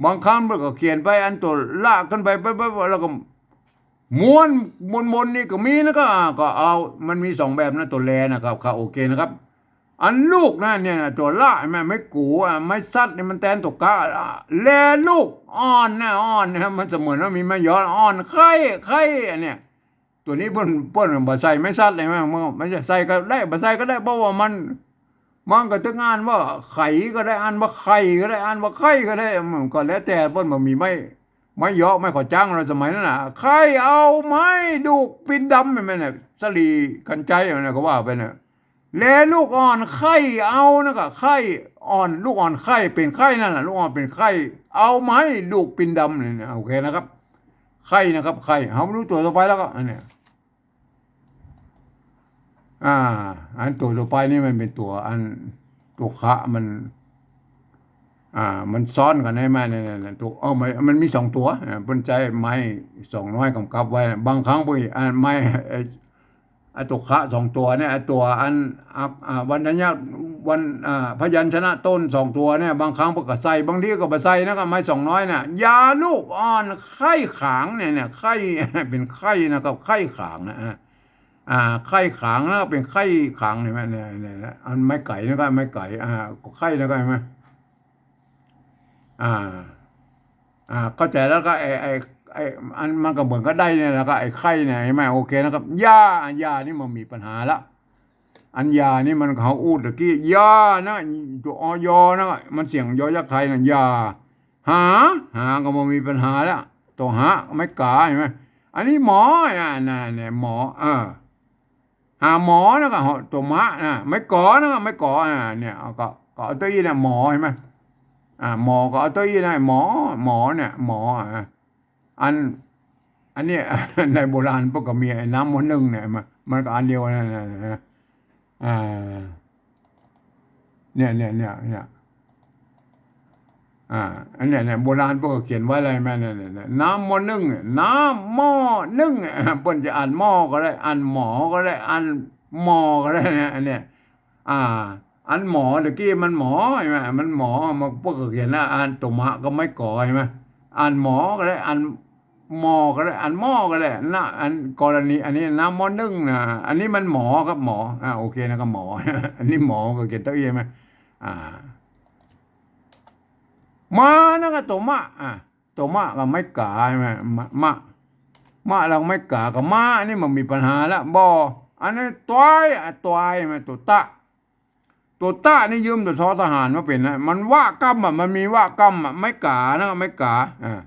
บางครั้งเปิ้นก็เขียนไปอันตั๋วละขึ้นไป ไป ไป ไป แล้วก็ม้วน บนๆ นี่ก็มีนะ ก็ ก็เอา มันมีสองแบบนะ ตั๋วแลนะครับ ครับ โอเคนะครับ อันลูกนะ เนี่ยนะ ตั๋วละ เห็นไหม ไม้กู๋ อ่ะ ไม้สัตว์นี่มันแตนตั๋วกะ อ่ะ แลลูกอ่อนนะ อ่อนนะ มันเสมือนว่ามีไม้ยอ อ่อน ไข่ ไข่ อันเนี้ย ตั๋วนี้เปิ้น เปิ้นบ่ใส่ไม้สัตว์เลย มัน มันจะใส่ก็ได้ บ่ใส่ก็ได้ เพราะว่ามัน มันก็ตึงอ่านว่าไข่ก็ได้ อ่านว่าไข่ก็ได้ อ่านว่าไข่ก็ได้ มันก็แล้วแต่ เปิ้นบ่มีไม้ ไม้ยอ ไม้ขอจ้างเราสมัยนั้นน่ะ ไข่เอาไม้ดูกปิ่นดำ แม่นน่ะ สลีกัญไชย มันน่ะ ก็ว่าไปน่ะ แลลูกอ่อนไข่เอานะ ก็ไข่อ่อน ลูกอ่อนไข่ เป๋นไข่นั่นน่ะ ลูกอ่อนเป๋นไข่ เอาไม้ดูกปิ่นดำนี่นะ โอเคนะครับ ไข่นะครับ ไข่ เฮามาดูตั๋วต่อไปแล้วก็ อันเนี้ย อ่า อันตั๋วต่อไปนี่มันเป๋นตั๋วอัน ตั๋วขะมัน อ่า มันซ้อนกั๋นได้ไหม เนี่ย เนี่ย เนี่ย ตั๋ว เอ้า มัน มันมีสองตั๋ว อ่า เปิ้นใจ๊ไม้สองน้อยกำกับไว้ บางครั้งเปิ้น อ่า ไม้ ไอ้ ไอ้ตั๋วขะสองตั๋วเนี่ย ไอ้ตั๋วอัน อ่า อ่า วรรณญะ วรรณ อ่า พยัญชนะต้นสองตั๋วเนี่ย บางครั้งเปิ้นก็ใส่ บางทีก็บ่ใส่นะ ก็ไม้สองน้อยน่ะ ยาลูกอ่อนไข้ขางเนี่ย เนี่ย ไข้ เป๋นไข้นะครับ ไข้ขางนะ อ่า อ่า ไข้ขางนะ เป๋นไข้ขาง เห็นไหม เนี่ย เนี่ย เนี่ย อันไม้ไก๋นะ ก็ไม้ไก๋ อ่า ไข้นะ ก็เห็นไหม อ่า อ่า เข้าใจ๋แล้วก็ไอ้ ไอ้ ไอ้ อันมันก็เหมือนกับได้เนี่ย แล้วก็ไอ้ไข้เนี่ย เห็นไหม โอเคนะครับ ยา ยานี่มันมีปัญหาละ อันยานี่มันเฮาอู้ตะกี้ ยานะ ตั๋ว อ ยอ นะ มันเสียงยอยักษ์ไทยนะ ยา หา หาก็บ่มีปัญหาแล้ว ตั๋วหะ ไม้ก๋า เห็นไหม อันนี้หมอ อ่า น่ะ เนี่ย หมอ เออ หาหมอนะก็ตั๋วมะนะ ไม้ก๋อนะก็ไม้ก๋อ อ่า เนี่ย เอาก็ ก็เอาตั๋วอี้เนี่ย หมอ เห็นไหม อ่า หมอ ก็เอาตั๋วอี้นะ หมอ หมอเนี่ย หมอ อ่า อัน อันเนี้ย ในโบราณเปิ้นก็มีไอ้น้ำมอนึ่งเนี่ย มัน มันก็อันเดียวกันนั่นแหละนะ อ่า เนี่ย เนี่ย เนี่ย เนี่ย อ่า อันเนี้ย เนี่ย โบราณเปิ้นก็เขียนไว้เลยแม่ เนี่ย เนี่ย เนี่ย น้ำมอนึ่งเนี่ย น้ำมอนึ่งเนี่ย เปิ้นจะอ่านหม้อก็ได้ อ่านหมอก็ได้ อ่านหมอก็ได้นะ อันเนี้ย อ่า อันหมอตะกี้มันหมอ ใช่ไหม มันหมอ มันเปิ้นก็เขียนนะ อ่านตั๋วมะก็ไม้ก๋อ ใช่ไหม อ่านหมอก็ได้ อ่านหมอก็ได้ อ่านหม้อก็ได้นะ อันกรณีอันนี้น้ำมอนึ่งนะ อันนี้มันหมอครับ หมอ อ่า โอเคนะครับ หมอ อันนี้หมอก็เขียนตั๋วอี้ ใช่ไหม อ่า มานะก็ตั๋วมะ อ่า ตั๋วมะก็ไม้ก๋า ใช่ไหม มะ มะ มะแล้วไม้ก๋ากับม้า อันนี้มันมีปัญหาละ บ่ อันนี้ตวาย อ่ะ ตวาย ใช่ไหม ตั๋วตะ ตั๋วตะนี่ยืมตั๋วทอทหารมาเป๋นนะ มันวะก้ำอ่ะ มันมีวะก้ำอ่ะ ไม้ก๋านะ ไม้ก๋า อ่า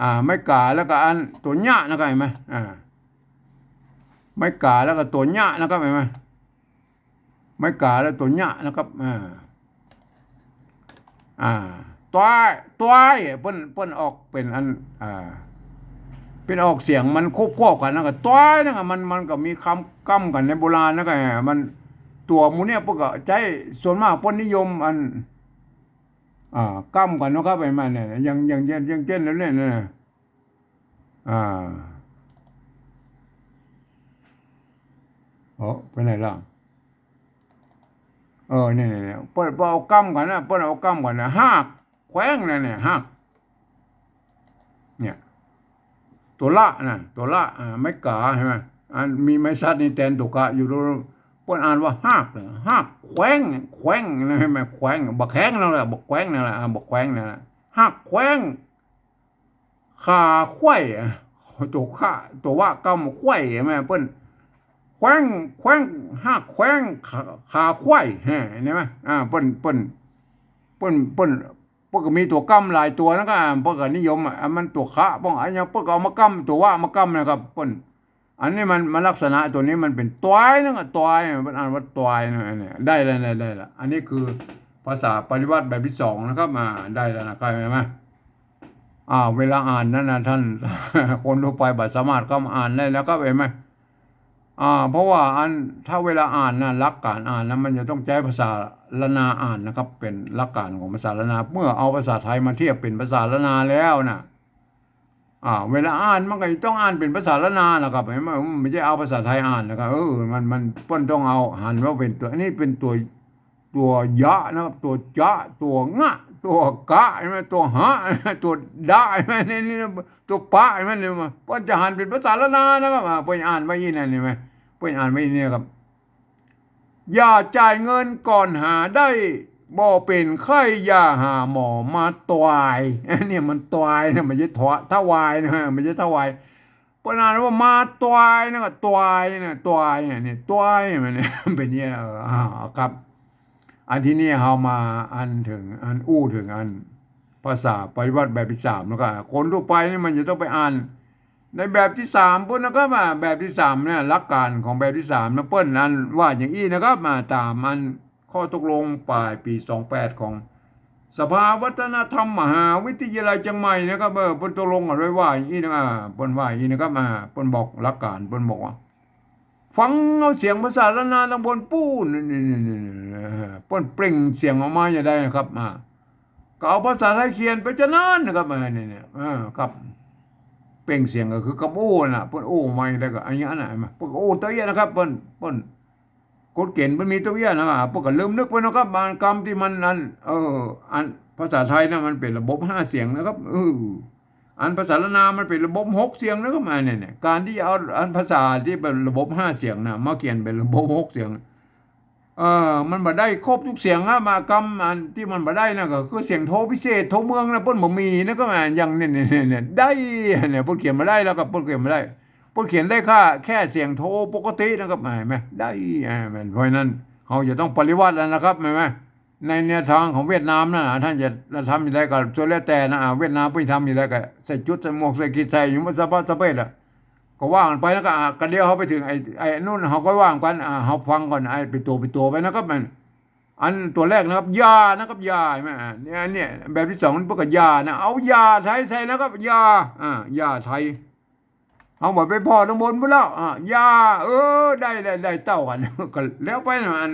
อ่า ไม้ก๋า แล้วก็อันตั๋วเนี้ยนะครับ เห็นไหม อ่า ไม้ก๋า แล้วก็ตั๋วเนี้ยนะครับ เห็นไหม ไม้ก๋า แล้วตั๋วเนี้ยนะครับ อ่า อ่า ตวาย ตวาย เปิ้น เปิ้นออกเป๋นอัน อ่า เป๋นออกเสียงมันควบๆ กั๋นนะ ก็ตวายนะ มัน มันก็มีคำก้ำกั๋นในโบราณนะ ก็มัน ตั๋วหมู่เนี่ยเปิ้นก็ใจ๊ ส่วนมากเปิ้นนิยมอัน อ่า ก้ำกั๋นนะครับ ไอ้มันเนี่ย อย่าง อย่างเจ้น อย่างเจ้นแล้วเนี่ยนะ อ่า โอ้ ไปไหนล่ะ เออ เนี่ย เนี่ย เนี่ย เปิ้น เปิ้นเอาก้ำกั๋นนะ เปิ้นเอาก้ำกั๋นนะ ฮากแขว้งนะเนี่ย ฮาก เนี่ย ตั๋วละนะ ตั๋วละ อ่า ไม้ก๋า ใช่ไหม อันมีไม้สัตว์นี่แตนตั๋วกะอยู่ เปิ้นอ่านว่าฮากนะ ฮากแขว้ง แขว้งนะ ใช่ไหม แขว้ง บ่แขว้งนั่นแหละ บ่แขว้งนั่นแหละ อ่า บ่แขว้งนั่นแหละ ฮากแขว้ง ขาไขว้อะ ตั๋วขะ ตั๋ววะก้ำไขว้ ใช่ไหม เปิ้น แขว้ง แขว้ง ฮากแขว้ง ขา ขาไขว้ เห็นไหม อ่า เปิ้น เปิ้น เปิ้น เปิ้น เปิ้นก็มีตั๋วก้ำหลายตั๋วนะ ก็เปิ้นก็นิยมอ่ะ อันมันตั๋วขะ เปิ้น อันยังเปิ้นก็เอามาก้ำ ตั๋ววะมาก้ำนะครับ เปิ้น อันนี้มัน มันลักษณะตั๋วนี้มันเป๋นตวายนะ ตวาย เปิ้นอ่านว่าตวายนะ อันนี้ ได้แล้ว ได้ ได้แล้ว อันนี้คือ ภาษาปริวรรตแบบที่สองนะครับ อ่า ได้แล้วนะครับ เห็นไหม อ่า เวลาอ่านนั้นนะท่าน คนทั่วไปบ่สามารถเข้ามาอ่านได้แล้วครับ เห็นไหม อ่า เพราะว่าอัน ถ้าเวลาอ่านนะ หลักการอ่านนะ มันจะต้องใจ๊ภาษาล้านนาอ่านนะครับ เป๋นหลักการของภาษาล้านนา เมื่อเอาภาษาไทยมาเทียบเป๋นภาษาล้านนาแล้วนะ อ่า เวลาอ่านมันก็ต้องอ่านเป๋นภาษาล้านนานะครับ เห็นไหม มันบ่ใจ้เอาภาษาไทยอ่านนะครับ เออ มัน มัน เปิ้นต้องเอา หันว่าเป๋นตั๋ว อันนี้เป๋นตั๋ว ตั๋วยะนะครับ ตั๋วจะ ตั๋วงะ ตั๋วกะ เห็นไหม ตั๋วหะ ตั๋วดะ เห็นไหม นี่ นี่ ตั๋วปะ เห็นไหม นี่ เปิ้นจะหันเป๋นภาษาล้านนานะครับ อ่า เปิ้นอ่านไว้อี้นั่น เห็นไหม เปิ้นอ่านไว้อี้นี่ครับ อย่าจ่ายเงินก่อนหาได้ บ่เป๋นไข้อย่าหาหมอมาตวย เนี่ยมันตวยนะ บ่ใจ้ถว- ถวายนะ บ่ใจ้ถวาย เปิ้นอ่านว่ามาตวยนะ ก็ตวยนะ ตวยนะ เนี่ย ตวย มันเนี่ย เป๋นเนี่ย เออ อ่า ครับ อันทีนี้เฮามาอันเถิง อันอู้เถิงอันภาษาปริวรรตแบบที่สามแล้วก็ คนทั่วไปนี่มันจะต้องไปอ่านในแบบที่สามปู้นนะครับ อ่า แบบที่สามเนี่ย หลักการของแบบที่สามนะ เปิ้นอันว่าอย่างอี้นะครับ อ่า ต๋ามอันข้อตกลงป๋ายปี๋สองแปดของสภาวัฒนธรรมมหาวิทยาลัยเจียงใหม่นะครับ เออ เปิ้นตกลงกั๋นไว้ว่าอย่างอี้นะ อ่า เปิ้นว่าอย่างอี้นะครับ อ่า เปิ้นบอกหลักการ เปิ้นบอกว่า ฟังเอาเสียงภาษาล้านนาตังบนปู้น นี่ นี่ นี่ นี่ เปิ้นเปล่งเสียงออกมาอย่างใดนะครับ อ่า ก็เอาภาษาไทยเขียนไปจานั้นนะครับ อ่า นี่ นี่ อ่า ครับ เปล่งเสียงก็คือกำอู้น่ะ เปิ้นอู้มาอย่างใดก็อันนี้นะ เปิ้นก็อู้เต้าอี้นะครับ เปิ้น เปิ้นกฎเก๋ณฑ์เปิ้นมีเต้าอี้นะ อ่า เปิ้นก็ลืมนึกไปนะครับ บางกำตี้มันอัน เออ อันภาษาไทยนะมันเป๋นระบบห้าเสียงนะครับ เออ อันภาษาล้านนามันเป๋นระบบหกเสียงนะครับ อันนี้เนี่ย ก๋านตี้จะเอาอันภาษาตี้เป๋นระบบห้าเสียงนะ มาเขียนเป๋นระบบหกเสียง เออ มันบ่ได้ครบกู้เสียงอะ บางกำอันตี้มันบ่ได้นะ ก็คือเสียงโทพิเศษ โทเมืองนะ เปิ้นบ่มีนะ ก็มาอย่างเนี่ย เนี่ย เนี่ย เนี่ย ได้ เนี่ย เปิ้นเขียนบ่ได้แล้วก็ เปิ้นเขียนบ่ได้ เปิ้นเขียนได้แค่ แค่เสียงโทปกตินะครับ เห็นไหม ได้ อ่า แม่น เพราะฉะนั้นเฮาจะต้องปริวรรตแล้วนะครับ เห็นไหม ในแนวตางของเวียดนามนะ ต้านจะทำอย่างใดก็สุดแล้วแต่นะ อ่า เวียดนามเปิ้นทำอย่างใดก็ใส่จุด ใส่หมวก ใส่ขีด ใส่อยู่หมดสะพะสะเพ็ดอะ ก็ว่ากั๋นไปแล้วก็ อ่า ก็เดี๋ยวเฮาไปเถิงไอ้ ไอ้นู่น เฮาก็ว่ากั๋น อ่า เฮาฟังก่อน ไอ้เป๋นตั๋ว เป๋นตั๋วไปนะครับ มัน อันตั๋วแรกนะครับ อย่านะครับ อย่า เห็นไหม อ่า เนี่ย เนี่ย แบบตี้สองเปิ้นก็อย่านะ เอาอย่าไทยใส่นะครับ อย่า อ่า อย่าไทย เฮาบ่ไปผ่อตังบนปู้นแล้ว อ่า อย่า เออ ได้ ได้ ได้เต้ากั๋น ก็แล้วไปนะ อัน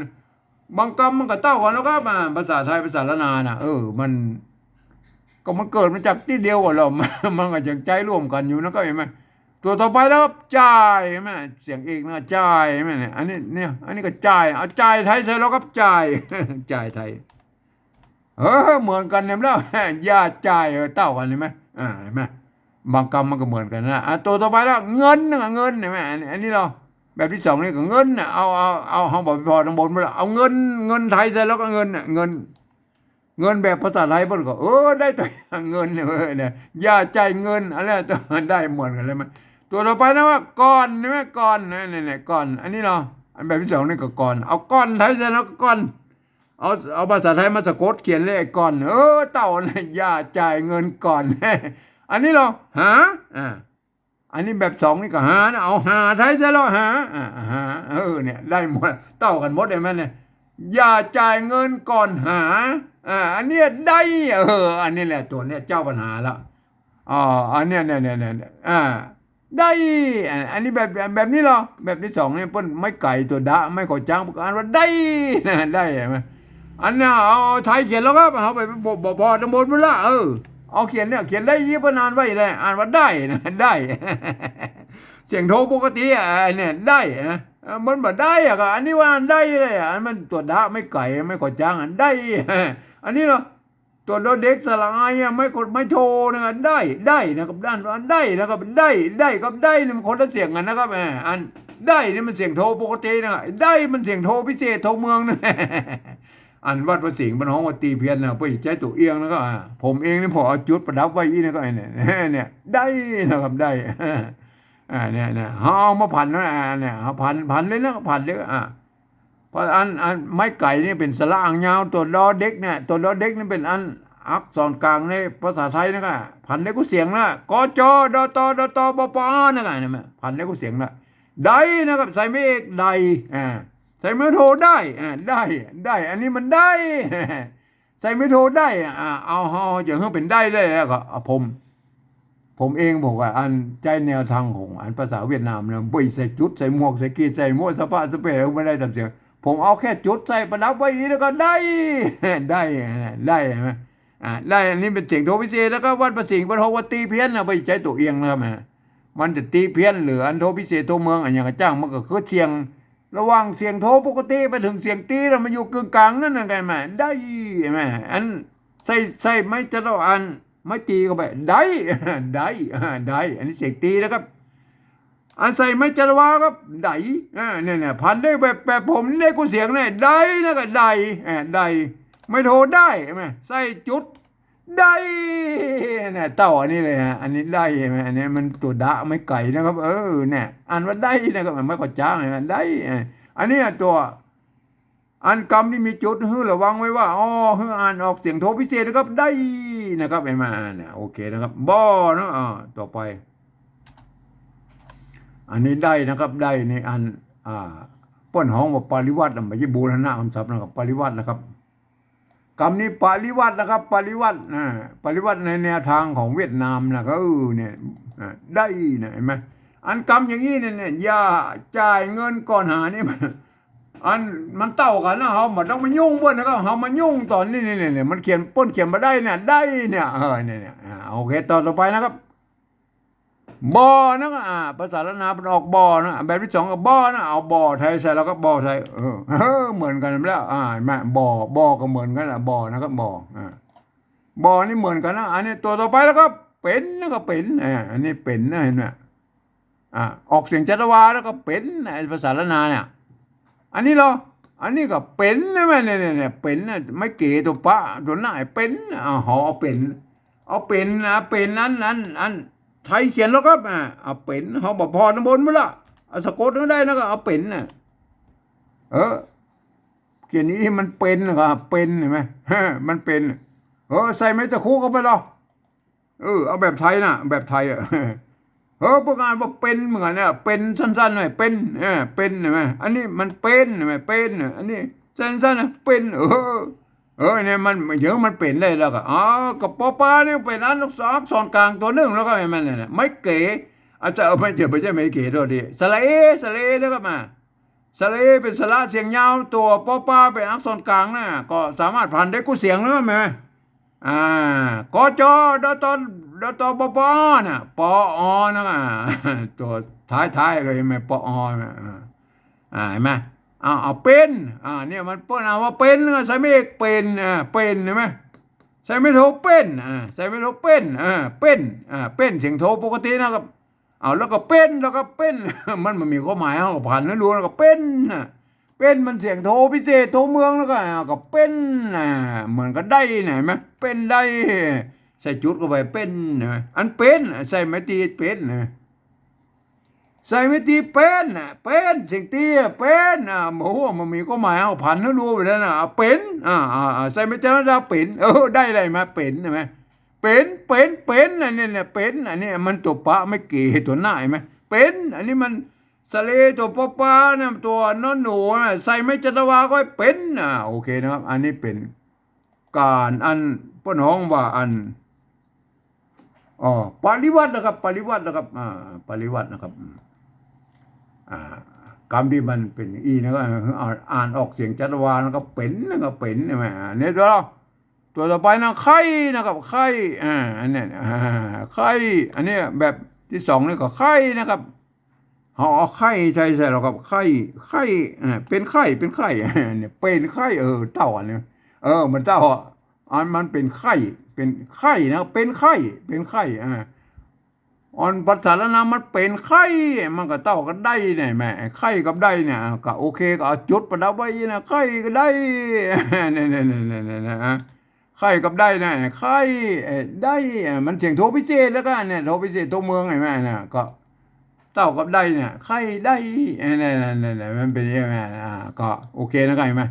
บางกำมันก็เต้ากั๋นแล้วครับ อ่า ภาษาไทย ภาษาล้านนาน่ะ เออ มัน ก็มันเกิดมาจากตี้เดียวกั๋นแล้ว มัน มันก็ยังใจ๊ร่วมกั๋นอยู่นะ ก็เห็นไหม ตั๋วต่อไปแล้วครับ จ่าย เห็นไหม เสียงเอกนะ จ่าย เห็นไหมเนี่ย อันนี้ เนี่ย อันนี้ก็จ่าย เอาจ่ายไทยใส่แล้วครับ จ่าย จ่ายไทย เออ เหมือนกั๋นเนี่ยแล้ว อย่าจ่าย เออ เต้ากั๋น เห็นไหม อ่า เห็นไหม บางกำมันก็เหมือนกั๋นนะ อ่ะ ตั๋วต่อไปแล้ว เงินนะ เงิน เห็นไหม อันนี้ อันนี้เฮา แบบตี้สองนี่ก็เงินน่ะ เอา เอา เอา เฮาบ่ไปผ่อตังบนปู้นแล้ว เอาเงิน เงินไทยใส่แล้วก็เงินน่ะ เงิน เงินแบบภาษาไทยเปิ้นก็ เออ ได้ตั๋ว เงินเนี่ย เออ เนี่ย อย่าจ่ายเงิน อันนั้นได้เหมือนกั๋นเลยมัน ตั๋วต่อไปนะว่า ก่อน เห็นไหม ก่อน เนี่ย เนี่ย เนี่ย ก่อน อันนี้เฮา อันแบบตี้สองนี่ก็ก่อน เอาก่อนไทยใส่แล้วก็ก่อน เอา เอาภาษาไทยมาสะกดเขียนเลย ไอ้ก่อน เออ เต้านะ อย่าจ่ายเงินก่อน อันนี้เฮา หา อ่า อันนี้แบบตี้สองนี่ก็หานะ เอาหาไทยใส่แล้ว หา อ่า หา เออ เนี่ย ได้หมด เต้ากั๋นหมด เห็นไหมเนี่ย อย่าจ่ายเงินก่อนหา อ่า อันเนี้ยได้ เออ อันนี้แหละตั๋วเนี้ยเจ้าปัญหาแล้ว อ๋อ อันเนี้ย เนี่ย เนี่ย เนี่ย อ่า ได้ อ่า อันนี้แบบ แบบนี้เฮา แบบตี้สองเนี่ย เปิ้นไม้ไก่ตั๋วดะ ไม้ขอจ๊าง เปิ้นก็อ่านว่าได้นะ ได้ เห็นไหม อันเนี้ยเอาไทยเขียนแล้วครับ เอาไปบ่ บ่ บ่ตังบนปู้นละ เออ เอาเขียนเนี่ย เขียนได้อี้ เปิ้นอ่านไว้แหละ อ่านว่าได้นะ ได้ เสียงโทปกติอะ อันเนี่ย ได้นะ เออ มันบ่ได้อะ ก็อันนี้ว่าได้เลยอะ อันมันตั๋วดะ ไม้ไก่ ไม้ขอจ๊างอะ ได้ อันนี้เฮา ตั๋วดอเด็กสระอายอะ ไม้ขอ ไม้โทนะ ได้ ได้นะครับ ด้าน อันได้นะครับ ได้ ได้กับได้นี่มันคนละเสียงกั๋นนะครับ อ่า อันได้นี่มันเสียงโทปกตินะ ได้มันเสียงโทพิเศษ โทเมืองนะ อันวัดพระสิงห์เปิ้นฮ้องว่าตี๋เพี้ยนนะ เปิ้นใจ๊ตั๋วเอี้ยงนะครับ อ่า ผมเองนี่ผ่อเอาจุดประดับไว้อี้นะครับ เนี่ย เนี่ย ได้นะครับ ได้ อ่า เนี่ย เนี่ย เฮาเอามาผันนะ อ่า เนี่ย เฮาผัน ผันเลยนะ ผันเลย อ่า เพราะอัน อันไม้ไก่นี่เป๋นสระอางยาว ตั๋วดอเด็กเนี่ย ตั๋วดอเด็กนี่เป๋นอันอักษรกลางในภาษาไทยนะครับ ผันได้กู้เสียงนะ ก จ ด ต ด ต บ ป นะครับ เนี่ย ผันได้กู้เสียงนะ ได้นะครับ ใส่ไม้เอก ได้ อ่า ส่ไม้โทได้ อ่า ได้ ได้ อันนี้มันได้ ใส่ไม้โทได้ อ่า เอา เฮาจะหื้อเป๋นได้ได้แล้วก็ อ่า ผม ผมเองบอกว่า อันใจ๊แนวตางของอันภาษาเวียดนามนะ บ่ใส่จุด ใส่หมวก ใส่ขีด ใส่หมวก สะพะสะเปะ บ่ได้ต๋ามเสียง ผมเอาแค่จุดใส่ประดับไว้อี้แล้วก็ได้ ได้ ได้ หันก่อ อ่า ได้ อันนี้เป๋นเสียงโทพิเศษ แล้วก็วัดพระสิงห์ วัดฮอก วัดตี้เพี้ยนนะ บ่ใจ้ตั๋วเอียงนะครับ อ่า มันจะตี้เพี้ยนหรืออันโทพิเศษ โทเมือง อะหยังก็จ้าง มันก็คือเสียงระหว่างเสียงโทปกติไปเถิงเสียงตี้ แล้วมันอยู่กึ่งก๋างนั้นนะ หันก่อ ได้ หันก่อ อันใส่ ใส่ไม้จัตวา อันไม้ตีเข้าไป ได้ ได้ ได้ อันนี้เสียงตี้นะครับ อันใส่ไม้จัตวาครับ ได้ อ่า เนี่ย เนี่ย พันได้แบบ แบบผมได้กู้เสียงเนี่ย ได้นะก็ได้ อ่า ได้ ไม้โทได้ หันก่อ ใส่จุด ได้ เนี่ย เต้าอันนี้เลยฮะ อันนี้ได้ หันก่อ อันนี้มันตั๋วดะไม้ไก๋นะครับ เออ เนี่ย อ่านว่าได้นะครับ มันก็จ้างนะ ได้ อ่า อันนี้ตั๋ว อันกำตี้มีจุด หื้อระวังไว้ว่า อ้อ หื้ออ่านออกเสียงโทพิเศษนะครับ ได้นะครับ หันก่อ เนี่ย โอเคนะครับ บ่อเนาะ อ่า ต่อไป อันนี้ได้นะครับ ได้นี่อัน อ่า เปิ้นฮ้องว่าปริวัตินะ บ่ใจ้บูรณะกำศัพท์นะครับ ปริวัตินะครับ กำนี้ปริวัตินะครับ ปริวัติ อ่า ปริวัติในแนวตางของเวียดนามนะ ก็ เออ เนี่ย อ่า ได้นะ หันก่อ อันกำอย่างนี้เนี่ย เนี่ย อย่าจ่ายเงินก่อนหานี่มัน อันมันเต้ากั๋นนะ เฮาบ่ต้องมายุ่งเปิ้นนะครับ เฮามายุ่งต๋อนนี้ นี่ นี่ นี่ มันเขียน เปิ้นเขียนบ่ได้เนี่ย ได้เนี่ย เออ เนี่ย เนี่ย อ่า โอเค ต่อ ต่อไปนะครับ บ่อนะ อ่า ภาษาล้านนาเปิ้นออกบ่อนะ แบบตี้สองก็บ่อนะ เอาบ่อไทยใส่แล้วก็บ่อไทย เออ เออ เหมือนกั๋นแล้ว อ่า หันก่อ บ่อ บ่อก็เหมือนกั๋นละ บ่อนะครับ บ่อ อ่า บ่อนี่เหมือนกั๋นนะ อันนี้ตั๋วต่อไปแล้วก็เป๋นนะ ก็เป๋น อ่า อันนี้เป๋นนะ หันก่อ อ่า ออกเสียงจัตวาแล้วก็เป๋นนะ ไอ้ภาษาล้านนาเนี่ย อันนี้เหรอ อันนี้ก็เป๋นนะแม่ เนี่ย เนี่ย เนี่ย เป๋นนะ ไม้เก๋ตั๋วปะ ตั๋วหน้า เป๋น อ่า หอ เอาเป๋น เอาเป๋นนะ เป๋นอัน อัน อันไทยเขียนแล้วครับ อ่า เอาเป๋น หอ บ่พอน้ำบนหมดละ เอาสะกดหื้อได้นะ ก็เอาเป๋นนะ เออ เขียนอี้มันเป๋นนะครับ เป๋น หันก่อ มันเป๋น เออ ใส่ไม้ตะคุเข้าไปเหรอ เออ เอาแบบไทยนะ แบบไทยอะ เออ พวกอ่านว่าเป๋นเหมือนกั๋นเนี่ย เป๋นสั้นๆ หน่อย เป๋น เออ เป๋น หันก่อ อันนี้มันเป๋น หันก่อ เป๋น อันนี้สั้นๆ นะ เป๋น เออ เออ เนี่ยมัน เดี๋ยวมันเป๋นได้แล้วก็ อ๋อ ก็ปอปาเนี่ยเป๋นอันอักษรก๋างตั๋วนึ่งแล้วก็ หันก่อ เนี่ย ไม้เก๋ อาจจะเอา ไม่ใจ้ ไม่ใจ้ไม้เก๋ โทษที สระเอ สระเอ แล้วก็มา สระเอเป๋นสระเสียงยาว ตั๋วปอปาเป๋นอักษรก๋างนะ ก็สามารถผันได้กู้เสียงแล้วแม่ อ่า ก จ ด ต ด ต ป ป น่ะ ป อ นะ อ่า ตั๋วท้ายๆ เลย หันก่อ ป อ นะ อ่า อ่า หันก่อ เอา เอาเป๋น อ่า เนี่ยมันเปิ้นอ่านว่าเป๋น ใส่ไม้เอกเป๋น อ่า เป๋น หันก่อ ใส่ไม้โทเป๋น อ่า ใส่ไม้โทเป๋น อ่า เป๋น อ่า เป๋น เสียงโทปกตินะครับ เอา แล้วก็เป๋น แล้วก็เป๋น มันบ่มีความหมาย เฮาก็ผันหื้อฮู้ แล้วก็เป๋นน่ะ เป๋นมันเสียงโทพิเศษ โทเมือง แล้วก็ อ่า ก็เป๋นน่ะ เหมือนกับได้น่ะ หันก่อ เป๋นได้ ใส่จุดเข้าไป เป๋น หันก่อ อันเป๋น ใส่ไม้ตี้เป๋นน่ะ ใส่ไม้ตี้เป๋นน่ะ เป๋น เสียงตี้อะ เป๋น อ่า โอ้โห มันมีความหมาย เฮาผันหื้อฮู้ไปแล้วน่ะ เอาเป๋น อ่า อ่า อ่า ใส่ไม้จันทดาเป๋น เออ ได้เลย หันก่อ เป๋น หันก่อ เป๋น เป๋น เป๋น อันนี้เนี่ย เป๋น อันนี้มันตั๋วปะไม้เก๋ ตั๋วหน้า หันก่อ เป๋น อันนี้มันสระเอตั๋วปอปานะ ตั๋วนอนหนูนะ ใส่ไม้จัตวาก็เป๋น อ่า โอเคนะครับ อันนี้เป๋นก๋านอันเปิ้นฮ้องว่าอัน อ๋อ ปริวัตินะครับ ปริวัตินะครับ อ่า ปริวัตินะครับ อืม อ่า กำตี้มันเป๋นอี้นะครับ อ่าน อ่านออกเสียงจัตวานะครับ เป๋นนะครับ เป๋น หันก่อ อ่า เนี่ยตั๋ว ตั๋วต่อไปนะ ไข้นะครับ ไข้ อ่า อันเนี้ย อ่า ไข้ อันเนี้ยแบบตี้สองนี่ก็ไข้นะครับ เฮาเอาไข้ใส่ ใส่แล้วก็ไข้ ไข้ อ่า เป๋นไข้ เป๋นไข้ เนี่ย เป๋นไข้ เออ เต้าอันนี้ เออ มันเต้า อันมันเป๋นไข้ เป๋นไข้นะ เป๋นไข้ เป๋นไข้ อ่า อันภาษาล้านนามันเป๋นไข้ มันก็เต้ากับได้เนี่ย หันก่อ ไข้กับได้เนี่ย ก็โอเค ก็เอาจุดประดับไว้นะ ไข้กับได้ เนี่ย เนี่ย เนี่ย เนี่ย เนี่ย อ่ะ ไข้กับได้นะ ไข้ เอ่อ ได้ อ่ะ มันเสียงโทพิเศษแล้วก็เนี่ย โทพิเศษ โทเมือง หันก่อ นะ ก็เต้ากับได้เนี่ย ไข้ได้ เอ่อ เนี่ย เนี่ย เนี่ย เนี่ย มันเป๋นอย่างนั้น อ่า ก็โอเคนะครับ หันก่อ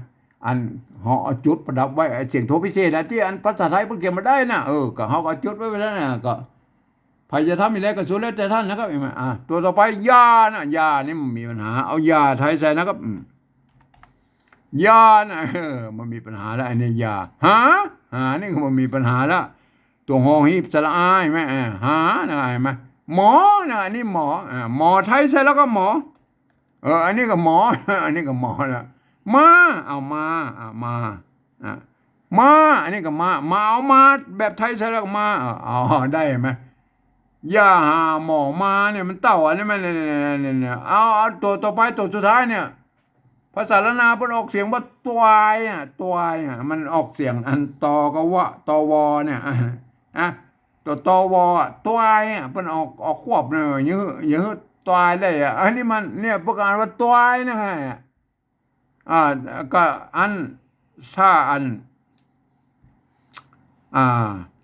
อันเฮาเอาจุดประดับไว้ ไอ้เสียงโทพิเศษนะ ตี้อันภาษาไทยเปิ้นเขียนบ่ได้นะ เออ ก็เฮาก็เอาจุดไว้ ไว้แล้วนะ ก็ ใผจะทำอย่างใดก็สุดแล้วแต่ต้านนะครับ หันก่อ อ่า ตั๋วต่อไป ยานะ ยานี่มันมีปัญหา เอายาไทยใส่นะครับ อืม ยานะ เออ บ่มีปัญหาแล้ว อันนี้ยา หา หานี่ก็บ่มีปัญหาแล้ว ตั๋วฮอหีบสระอา หันไหม อ่า หานะ หันไหม หมอนะ อันนี้หมอ อ่า หมอไทยใส่แล้วก็หมอ เออ อันนี้ก็หมอ อันนี้ก็หมอแล้ว มา เอามา อ่า มา อ่า มา อันนี้ก็มา มา เอามา แบบไทยใส่แล้วก็มา เออ เอา ได้หันไหม อย่าหาหมอมาเนี่ย มันเต้าอันนี้มัน เนี่ย เนี่ย เนี่ย เนี่ย เอา เอาตั๋วต่อไป ตั๋วสุดท้ายเนี่ย ภาษาล้านนาเปิ้นออกเสียงว่าตวายอ่ะ ตวายอ่ะ มันออกเสียงอัน ต กับวะ ต ว เนี่ย อ่ะ อ่ะ ตั๋ว ต ว อ่ะ ตวายอ่ะ เปิ้นออก ออกควบเนี่ย อย่าหื้อ อย่าหื้อตวายได้อ่ะ อันนี้มัน เนี่ย เปิ้นอ่านว่าตวายนะฮะ อ่า ก็อัน ถ้าอัน อ่า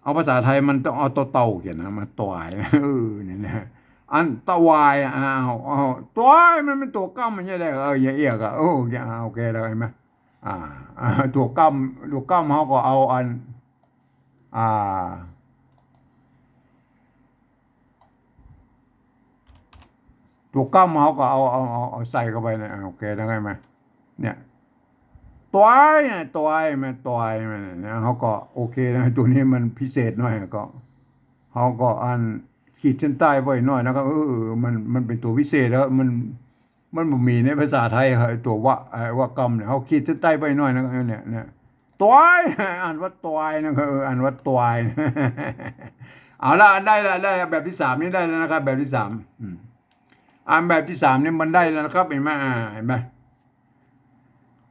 เอาภาษาไทยมันต้องเอาตั๋วเต่าเขียนนะ มาตวาย เออ เนี่ยนะ อันตวาย อ่ะ เอา เอา ตวาย มันเป็นตั๋วกำ มันใช่ได้ เออ อย่าเอียกอ่ะ โอ้ อย่า โอเคแล้ว หันไหม อ่า อ่า ตั๋วกำ ตั๋วกำ เฮาก็เอาอัน อ่า ตั๋วกำ เฮาก็เอา เอา เอา เอาใส่เข้าไปนะ อ่า โอเคแล้ว หันไหม เนี่ย ตวายนะ ตวาย มันตวาย มันเนี่ย เฮาก็โอเคนะ ตั๋วนี้มันพิเศษหน่อย ก็ เฮาก็อันขีดเส้นใต้ไว้หน่อยนะครับ เออ มัน มันเป็นตั๋วพิเศษแล้ว มัน มันบ่มีในภาษาไทย ไอ้ตั๋ววะ ไอ้วะกำเนี่ย เฮาขีดเส้นใต้ไว้หน่อยนะครับ เนี่ย เนี่ย ตวาย อ่านว่าตวายนะครับ เออ อ่านว่าตวาย เอาละ ได้ละ ได้ละ แบบที่สามนี่ได้แล้วนะครับ แบบที่สาม อืม อันแบบที่สามนี่มันได้แล้วนะครับ หันไหม อ่า หันไหม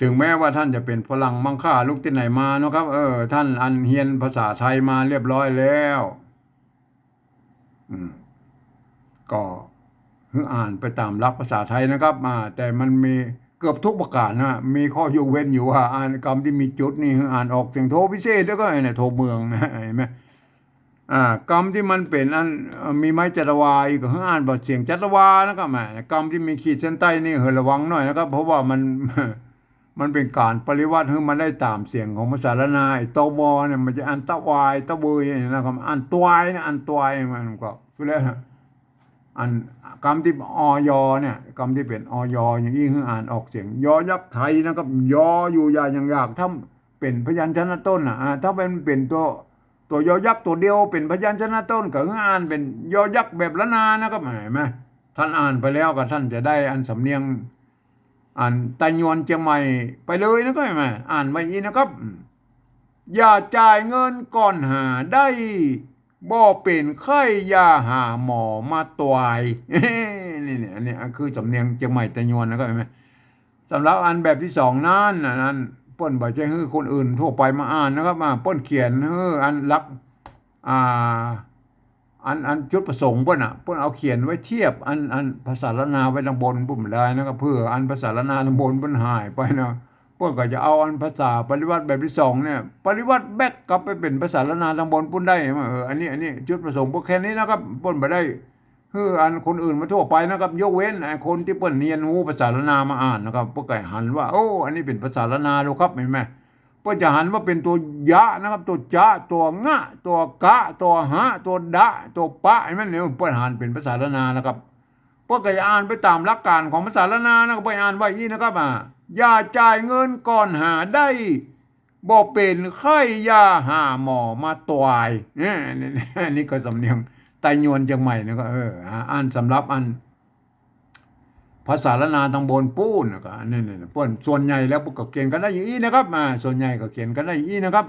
ถึงแม้ว่าต้านจะเป๋นฝรั่งมังค่าลุกตี้ไหนมาเนาะครับ เออ ต้านอันเฮียนภาษาไทยมาเรียบร้อยแล้ว อืม ก็หื้ออ่านไปต๋ามหลักภาษาไทยนะครับ อ่า แต่มันมีเกือบทุกประก๋านนะ มีข้อยกเว้นอยู่ว่า อันกำตี้มีจุดนี่หื้ออ่านออกเสียงโทพิเศษ แล้วก็ไอ้เนี่ย โทเมืองนะ หันไหม อ่า กำตี้มันเป๋นอัน เอ่อ มีไม้จัตวาอีก ก็หื้ออ่านบ่เสียงจัตวานะครับ แหม กำตี้มีขีดเส้นใต้นี่หื้อระวังหน่อยนะครับ เพราะว่ามัน มันเป๋นก๋านปริวัติหื้อมันได้ต๋ามเสียงของภาษาล้านนา ไอ้ ต ว เนี่ย มันจะอันตะวาย ตะเวยนะครับ อันตวายนะ อันตวาย มันก็คือแล้วนะ อันกำตี้ อ ย เนี่ย กำตี้เป๋น อ ย อย่างอี้หื้ออ่านออกเสียง ยอยักษ์ไทยนะครับ ยออยู่อย่าอย่างอยาก ถ้าเป๋นพยัญชนะต้นน่ะ อ่า ถ้ามันเป๋นตั๋ว ตั๋วยอยักษ์ตั๋วเดียวเป๋นพยัญชนะต้น ก็หื้ออ่านเป๋นยอยักษ์แบบล้านนานะครับ หันไหม ต้านอ่านไปแล้วก็ต้านจะได้อันสำเนียง อันไตยวนเจียงใหม่ไปเลยนะครับ หันไหม อ่านไว้อี้นะครับ อืม อย่าจ่ายเงินก่อนหาได้ บ่เป๋นไข้อย่าหาหมอมาตวาย นี่ นี่ อันนี้ อันคือสำเนียงเจียงใหม่ไตยวนนะครับ หันไหม สำหรับอันแบบตี้สองนั้น อันนั้นเปิ้นบ่ใจ้หื้อคนอื่นทั่วไปมาอ่านนะครับ อ่า เปิ้นเขียนหื้ออันหลัก อ่า อัน อันจุดประสงค์เปิ้นน่ะ เปิ้นเอาเขียนไว้เทียบอัน อันภาษาล้านนาไว้ตางบนปุ้นบ่ได้นะครับ เปื้ออันภาษาล้านนาตางบนเปิ้นหายไปนะ เปิ้นก็จะเอาอันภาษาปริวัติแบบตี้สองเนี่ย ปริวัติแบกกลับไปเป๋นภาษาล้านนาตางบนปุ้นได้ เออ อันนี้ อันนี้จุดประสงค์เปิ้นแค่นี้นะครับ เปิ้นบ่ได้ คืออันคนอื่นมาทั่วไปนะครับ ยกเว้นไอ้คนตี้เปิ้นเฮียนฮู้ภาษาล้านนามาอ่านนะครับ เปิ้นก็หันว่า โอ้ อันนี้เป๋นภาษาล้านนาแล้วครับ หันไหม เปิ้นจะหันว่าเป๋นตั๋วยะนะครับ ตั๋วจะ ตั๋วงะ ตั๋วกะ ตั๋วหะ ตั๋วดะ ตั๋วปะ หันไหมเนี่ย เปิ้นหันเป๋นภาษาล้านนานะครับ เปิ้นก็จะอ่านไปต๋ามหลักก๋านของภาษาล้านนานะครับ เปิ้นอ่านไว้อี้นะครับ อ่า อย่าจ่ายเงินก่อนหาได้ บ่เป๋นไข้อย่าหาหมอมาตวาย เนี่ย นี่ นี่ก็สำเนียงไตยวนเจียงใหม่นะ ก็ เออ อ่า อันสำหรับอันภาษาล้านนาตางบนปู้นนะ ก็ อันนี้ นี่ เปิ้นส่วนใหญ่แล้วเปิ้นก็เขียนกั๋นได้อย่างอี้นะครับ อ่า ส่วนใหญ่ก็เขียนกั๋นได้อย่างอี้นะครับ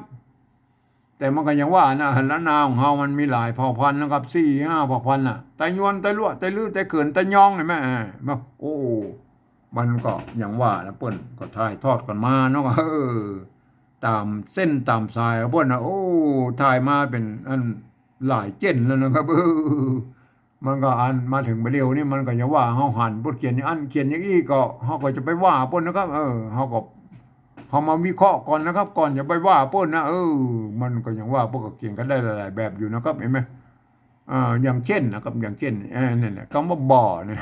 แต่มันก็อย่างว่านะ ล้านนาของเฮามันมีหลายเผ่าพันธุ์นะครับ สี่ห้าเผ่าพันธุ์น่ะ ไตยวน ไตลัว ไตลื้อ ไตเขิน ไตยอง หันไหม อ่า มา โอ้ มันก็อย่างว่านะ เปิ้นก็ถ่ายทอดกั๋นมาเนาะ เออ ต๋ามเส้นต๋ามสายของเปิ้นนะ โอ้ ถ่ายมาเป๋นอันหลายเจ้นแล้วนะครับ เออ มันก็อันมาเถิงบ่าเดี่ยวนี้ มันก็อย่างว่าเฮาหันเปิ้นเขียนอย่างอั้นเขียนอย่างอี้ ก็เฮาก็จะไปว่าเปิ้นนะครับ เออ เฮาก็ เฮามาวิเคราะห์ก่อนนะครับ ก่อนจะไปว่าเปิ้นนะ เออ มันก็อย่างว่าเปิ้นก็เขียนกั๋นได้หลายๆแบบอยู่นะครับ หันไหม อ่า อย่างเช่นนะครับ อย่างเช่น เอ่อ นั่นแหละ กำว่าบ่อเนี่ย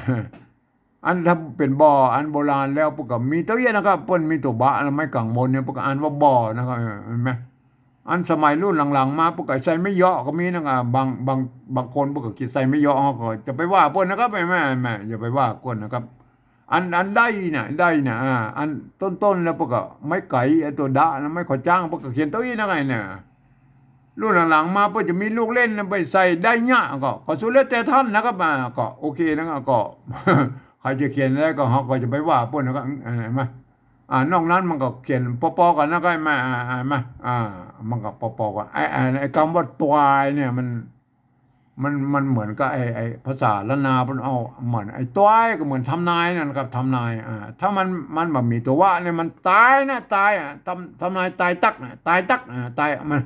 อันถ้าเป๋นบ่ออันโบราณแล้ว เปิ้นก็มีตั๋วเอี้ยนะครับ เปิ้นมีตั๋วบะ ไม้ก๋างบนเนี่ย เปิ้นก็อ่านว่าบ่อนะครับ เออ หันไหม อันสมัยรุ่นหลังๆมา เปิ้นก็ใส่ไม้เยาะก็มีนะครับ บาง บาง บางคนเปิ้นก็ขีดใส่ไม้เยาะ เฮาก็จะไปว่าเปิ้นนะครับ หันไหม หันไหม อย่าไปว่าเปิ้นนะครับ อัน อันได้น่ะ ได้น่ะ อ่า อันต้นๆ แล้วเปิ้นก็ไม้ไก๋ ไอ้ตั๋วดะนะ ไม้ขอจ้าง เปิ้นก็เขียนเต้าอี้นะไงน่ะ รุ่นหลังๆ มาเปิ้นจะมีลูกเล่นนะ ไปใส่ได้เยียะ ก็ ก็สุดแล้วแต่ท่านนะครับ อ่า ก็โอเคนะ ก็ ใครจะเขียนอะไรก็ เฮาก็จะไปว่าเปิ้นนะครับ อ่า เห็นไหม อ่า นอกนั้นมันก็เขียนปอๆ กั๋นนะ ก็มา อ่า อ่า มา อ่า มันก็ปอๆ กั๋น ไอ้ ไอ้ ไอ้กำว่าตวายเนี่ยมัน มัน มันเหมือนกับไอ้ ไอ้ภาษาล้านนาเปิ้นเอา เหมือนไอ้ตวายก็เหมือนทำนายนั่นครับ ทำนาย อ่า ถ้ามัน มันบ่มีตั๋ววะเนี่ย มันต๋ายนะ ต๋าย อ่ะ ทำ ทำนายต๋ายตักนะ ต๋ายตัก อ่า ต๋าย มัน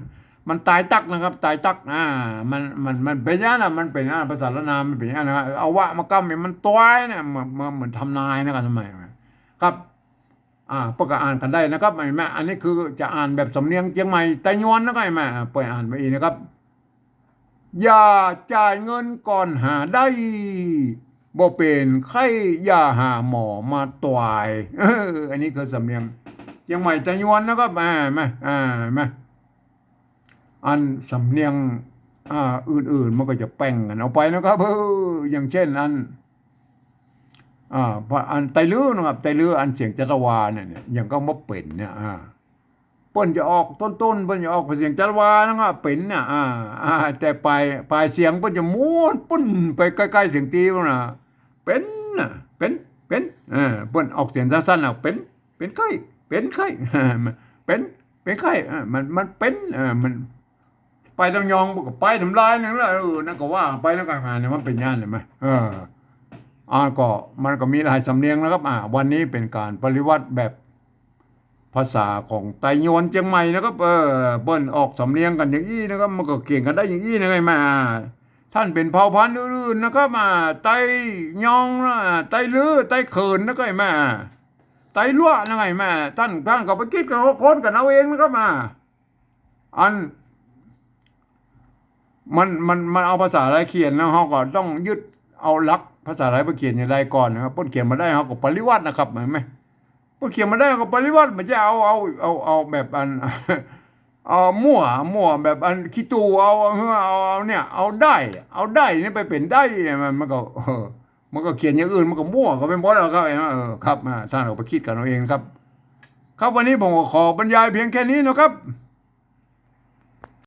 มันต๋ายตักนะครับ ต๋ายตัก อ่า มัน มัน มันเป๋นอย่างนั้นน่ะ มันเป๋นอย่างนั้น ภาษาล้านนามันเป๋นอย่างนั้นนะครับ เอาวะมาก้ำเนี่ย มันตวายนะ เหมือน เหมือน เหมือนทำนายนะครับ ทำไมครับ อ่า เปิ้นก็อ่านกั๋นได้นะครับ เห็นไหม อันนี้คือจะอ่านแบบสำเนียงเจียงใหม่ไตยวนนะครับ เห็นไหม อ่า เปิ้นอ่านไปอีกนะครับ อย่าจ่ายเงินก่อนหาได้ บ่เป๋นไข้อย่าหาหมอมาตวาย เออ อันนี้คือสำเนียงเจียงใหม่ไตยวนนะครับ อ่า มา อ่า มา อันสำเนียง อ่า อื่นๆ มันก็จะแป่งกั๋นออกไปนะครับ เออ อย่างเช่นอัน อ่า อันไตลื้อนะครับ ไตลื้ออันเสียงจัตวาเนี่ย เนี่ย อย่างก็บ่เป๋นเนี่ย อ่า เปิ้นจะออกต้นๆ เปิ้นจะออกเสียงจัตวานะครับ เป๋นน่ะ อ่า อ่า แต่ปลาย ปลายเสียงเปิ้นจะม้วนปุ้นไปใก้ๆ เสียงตี๋มันน่ะ เป๋นน่ะ เป๋น เป๋น เออ เปิ้นออกเสียงสั้นๆ น่ะ เป๋น เป๋นไข้ เป๋นไข้ เป๋น เป๋นไข้ เออ มัน มันเป๋น เออ มัน ไปตางยอง มันก็ไปตางลายนึ่งแล้ว เออ นั่นก็ว่าไปแล้วกั๋น อ่า เนี่ยมันเป๋นอย่างนั้น เห็นไหม เออ อ่า ก็ มันก็มีหลายสำเนียงนะครับ อ่า วันนี้เป๋นก๋านปริวัติแบบ ภาษาของไตยวนเจียงใหม่นะครับ เออ เปิ้นออกสำเนียงกั๋นอย่างอี้นะครับ มันก็เขียนกั๋นได้อย่างอี้นะไงมา ท่านเป๋นเผ่าพันธุ์อื่นๆ นะครับ อ่า ไตยองนะ ไตลื้อ ไตเขินนะไงมา ไตลัวะนะไงมา ท่าน ท่านก็ไปกึ๊ดกั๋น ค้นกั๋นเอาเองนะครับ อ่า อัน มัน มัน มันเอาภาษาไตเขียนแล้ว เฮาก็ต้องยึดเอาหลักภาษาไตไปเขียนอย่างใดก่อนนะครับ เปิ้นเขียนมาได้ เฮาก็ปริวัตินะครับ เห็นไหม เปิ้นเขียนมาได้ เฮาก็ปริวัติ บ่ใจ้เอา เอา เอา เอาแบบอัน เอามั่ว มั่วแบบอันขี้ตู่ เอา เอา เอา เอาเนี่ย เอาได้ เอาได้นี่ไปเป๋นได้ มัน มันก็ เออ มันก็เขียนอย่างอื่น มันก็มั่วกั๋นไปหมดแล้วครับ เห็นไหม เออ ครับ อ่า ท่านก็ไปกึ๊ดกั๋นเอาเองครับ ครับ วันนี้ผมก็ขอบรรยายเพียงแค่นี้นะครับ